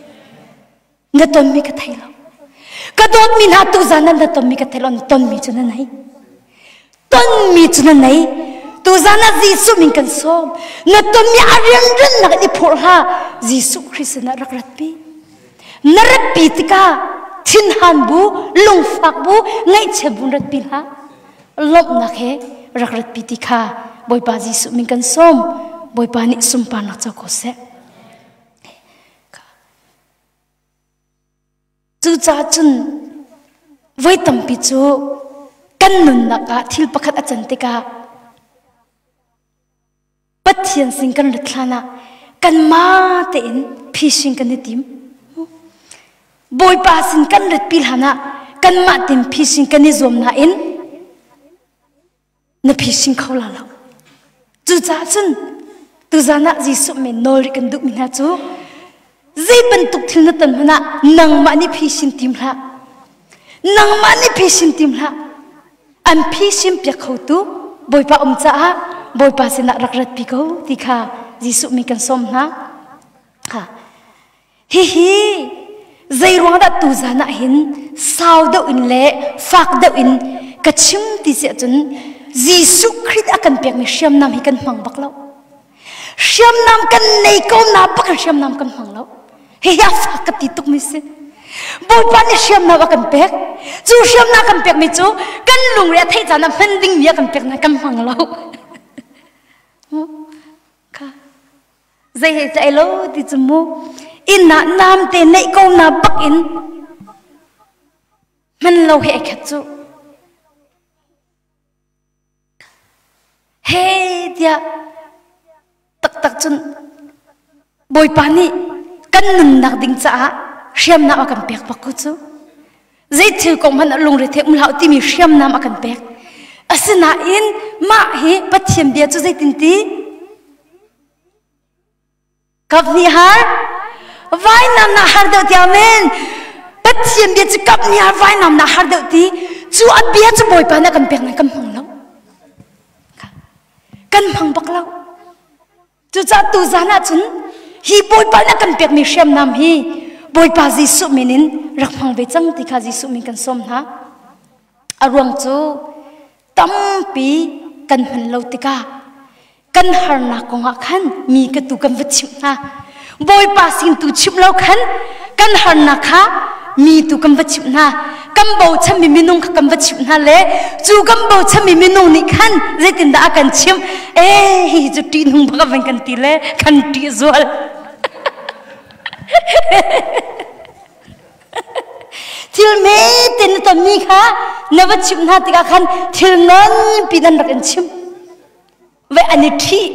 Na tonmi ka thei lo. Ka dawtmi hna tuzan ah na tonmi ka thei lo. Na tonmi cu na nei. Tonmi cu na nei. Tuzan ah Jesuh min kan sawm. Na tonmi a rianriannak in i phurh hlah. Jesuh Khrist sinah rak ratpi. Na ratpi tikah thinhan bu, lungfak bu, ngaihchia bu ratpi hlah. Lawmhnak he rak ratpi ti kha Bawipa Jesuh min kan sawm. Bawipa nih sunparnak co ko seh. Cucaah cun voi tampi cu kan nunnak ah thil pakhat a can tikah Pathian sin kan rat hlan ah kanmah tein phising kan i tim. Bawipa sin kan ratpi hlan ah kanmah tein phising kan i zuam nain na phising kho la lo. Cucaah cun tuzan ah Jesuh men nawl rih kan duhmi hna cu zei bantuk thil na ton hmanh ah nangmah nih phisin tim hlah. Nangmah nih phisin tim hlah. An phisin piak khotu Bawipa um caah Bawipa sinah rak ratpi ko ti kha Jesuh min kan sawm hna. Ha. Hihi zeiruang dah tuzan ah hin sau deuh in le fak deuh in ka chim ti si ahcun Jesuh Khrih a kan pekmi hriamnam hi kan hmang bak lo. Hriamnam kan nei ko na bak hriamnam kan hmang lo. Hihi a fak ka ti tukmi si. Bawipa nih hriamnam a kan pek. Cu hriamnam kan pekmi cu kan lungre a theih caan ah hman dingmi a kan pek na kan hmang lo. Kha zei he tlai lo ti cu mu inn ah nam te neih ko na bak in hman lo he khat cu He tiah taktak cun Bawipa nih kan nunnak ding caah hriamnam a kan pek bak ko cu. Zei thil kong hmanh ah lungre the um hlah timi hriamnam a kan pek. Asinain mah hi Pathian bia cu zeitin ti? Kap nih har vainam na har deuh ti amen. Pathian bia cu kap nih har vainam na har deuh ti cu a bia cu Bawipa na kan pek nan kan hmang lo. Kan hmang bak lo. Cucaah tu zan ah cun hi Bawipa na kan pekmi hriamnam hi Bawipa Jesuh min in rak hmang ve cang ti kha Jesuh min kan sawm hna. A ruang cu tampi kan hman lo tikah kan harnak kongah khan mi ka tu kan va chimh hna bawipa sin tu chimh lo khan kan harnak kha mi tu kan va chimh hna kan bochanmi minung kha kan va chimh hna le cu kan bochanmi minung nih khan zeitindah a kan chimh eh hi cu ṭihnung bak a van kan ti le kan ṭih zual thil mete na tonmi kha na va chimh hna tikah khan thil nganpi nan rak in chimh ve an i ṭhih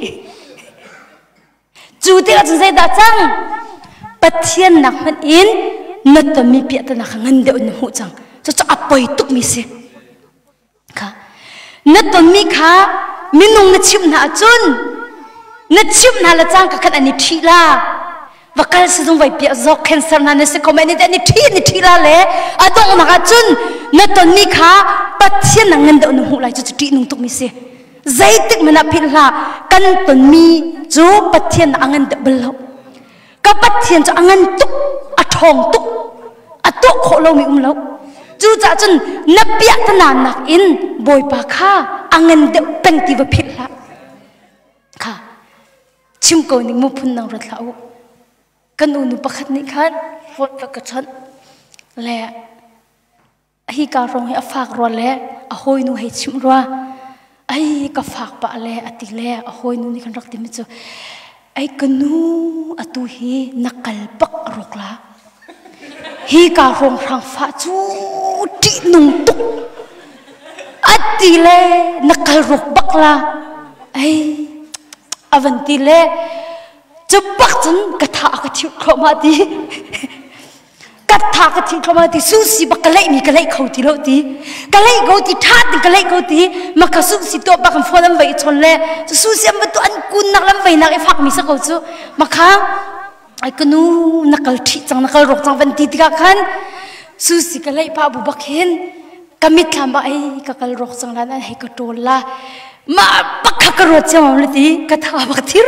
cu tikah cun zeidah cang Pathian nak hmanh in na tonmi piahtana kha ngan deuh in na hmuh cang cucu a poi tukmi si kha na tonmi kha minung na chimh hna ahcun na chimh hna le cangka khan an i ṭhih la va kal sizung vai piah zawk cancer hna na si kho men an i ṭhi an i ṭhi la le a donghnak ahcun na tonmi kha Pathian na ngan deuh na hmuh lai cucu ṭihnung tukmi si Zeitik hmanh ah philh hlah kan tonmi cu Pathian a ngan deuh bal lo. Ka Pathian cu a ngan tuk, a ṭhawng tuk, a tuah khawh lomi um lo. Cucaah cun na piahtana nakin Bawipa kha a ngan deuh peng ti va philh hlah. Kha chim ko ning mu phun nang rat hlah u. Kan unu pakhat nih khan phone va ka chawnh le Hika hrawng hi a fak rua le a hawinu hei chimh rua. Ai ka fak pah le a ti le a hawinu nih kan rak timi cu ai ka nu atu hi na kal bak a rawk la. Hika hrawng hrang fah cu ṭihnung tuk. A ti le na kal rawk bak la. Ai a van ti le cu bak cun ka tha a ka thiut thluahmah ti. Ka tha ka thing thluahmah ti susi bak ka leih mi ka leih kho ti lo ti ka leih ko ti tha tin ka leih ko ti ma ka susi to bak an phone an vai chon le cu susi an tu an kun nak lam vai nak i fak mi sa ko cu ma kha ai ka nu na kal thi cang na kal rok cang van ti tikah khan susi ka leih pa bu bak hin ka mitthlam ba ai ka kal rok cang lan an hei ka ṭawl la ma bak kha ka ruat chiang le ti ka tha bak thir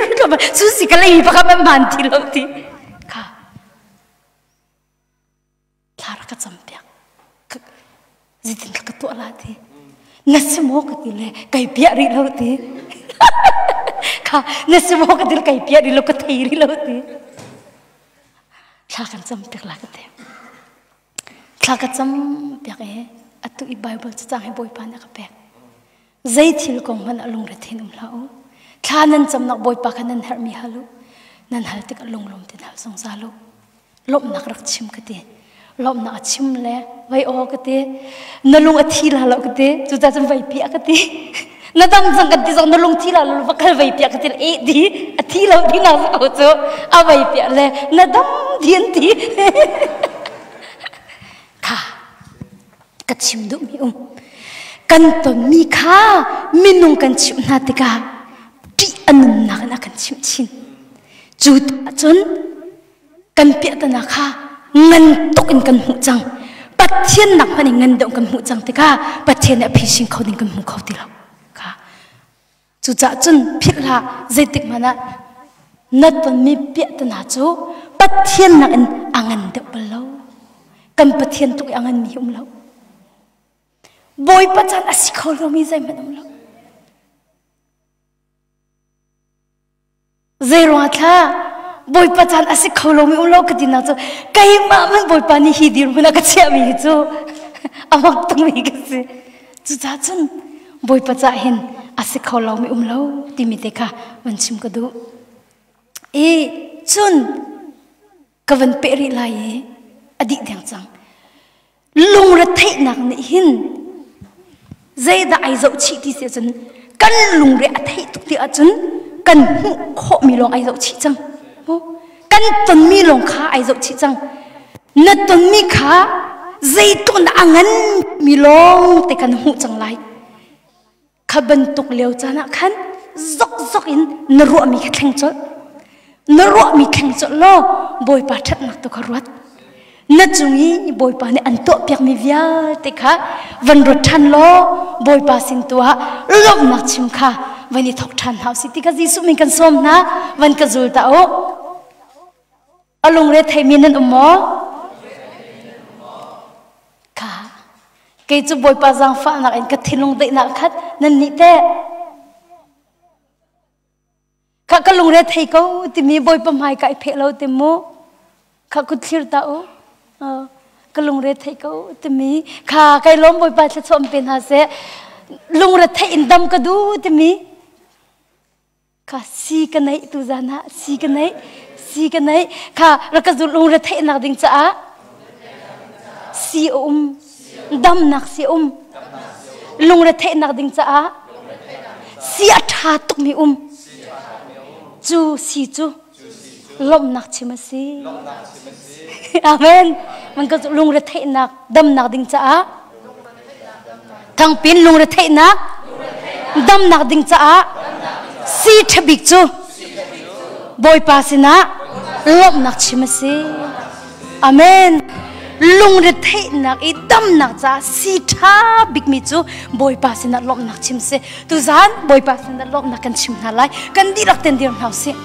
susi ka leih bak man man ti lo ti kha Thla rak ka campiak. Zeitin ka tuah la ti. Na si maw ka ti le kai piah rih lo ti. Kha na si maw ka ti le kai piah rih lo ka thei rih lo ti. Thla kan campiak la ka ti. Thla ka campiak i atu i Bible cacang hi Bawipa nih a ka pek. Zei thil kong hmanh ah lungre-thein um hlah u. Thla nan camnak Bawipa kha nan herhmi hal u. Nan hal tikah lunglawm tein hal zungzal u. Lawmhnak rak chim ka ti. Lawmhnak a chim le vai aw ka ti. Na lung a thi la lo ka ti. Cucaah cun vai piah ka ti. Na dam cang kan ti zong na lung thi la lo va kal vai piah ka ti e di a thi lo ti na ko cu a vai piah le na dam di an ti. Kha ka chim duhmi um kan tonmi kha minung kan chimh hna tikah ṭih a nunnak in a kan chimh chin cu cun kan piahtana kha ngan tuk in kan hmuh cang Pathian nak hmanh in ngan deuh kan hmuh cang tikah Pathian nih a phising kho ding kan hmu kho ti lo kha Cucaah cun philh hlah zeitik hmanh ah na tonmi piahtana cu Pathian nakin a ngan deuh bal lo. Kan Pathian tluk i a nganmi hi um lo. Bawipa caan a si kho lomi zeihmanh um lo. Zeiruangah thla? Bawipa caan a si kho lomi um lo ka ti nak cu keimah man Bawipa nih hi dirhmun a ka chiahmi hi cu a mak tukmi ka si. Cucaah cun Bawipa cah hin a si kho lomi um lo timi te kha van chim ka duh. I cun ka van peh rih lai i a dih deng cang. Lungretheihnak nih hin zeidah ai zoh chih ti si ahcun kan lungre a theih tuk ti ahcun kan hmuh khawhmi lawng ai zoh chih cang. Kan tonmi lawng kha ai zoh chih cang. Na tonmi kha zeitluk in a ngan mi lawng te kan hmuh cang lai. Kha bantuk lio caan ah khan zokzok in na ruahmi kha thleng colh. Na ruahmi thleng colh law Bawipa ṭhatnak tu kha ruat. Na cung i Bawipa nih an tuahpiakmi vialte kha van ruat ṭhan law Bawipa sin tu ah lawmhnak chim kha van i thawk ṭhan hna usih ti kha Jesuh min kan sawm hna van ka zul ta u. A lungre theimi nan um maw? Ka kei cu Bawipa zaangfahnak in ka thinlung daihnak khat nan nih teh kha ka lungre thei ko timi Bawipa hmai ka i pheh lo ti mu kha kut thlir ta u ka lungre thei ko timi kha kai lawm Bawipa thluachuah pe hna seh lungre theih in dam ka duh timi Kha si ka neih tu zan ah si ka neih si ka neih kha rak ka zul lungre theihnak ding caah si a um damnak si um lungre theihnak ding caah si a ṭha tukmi um cu si cu lawmhnak chim a si amen man ka lungre theihnak damnak ding caah Thangpin lungretheihnak damnak ding caah si ṭhabik cu Bawipa sinah lawmhnak chim a si. Amen. Lungretheihnak i damnak caah si ṭha bikmi cu Bawipa sinah lawmhnak chim si. Tuzaan Bawipa sinah lawmhnak kan chim hna lai. Kan dihlak ten dir hna usih.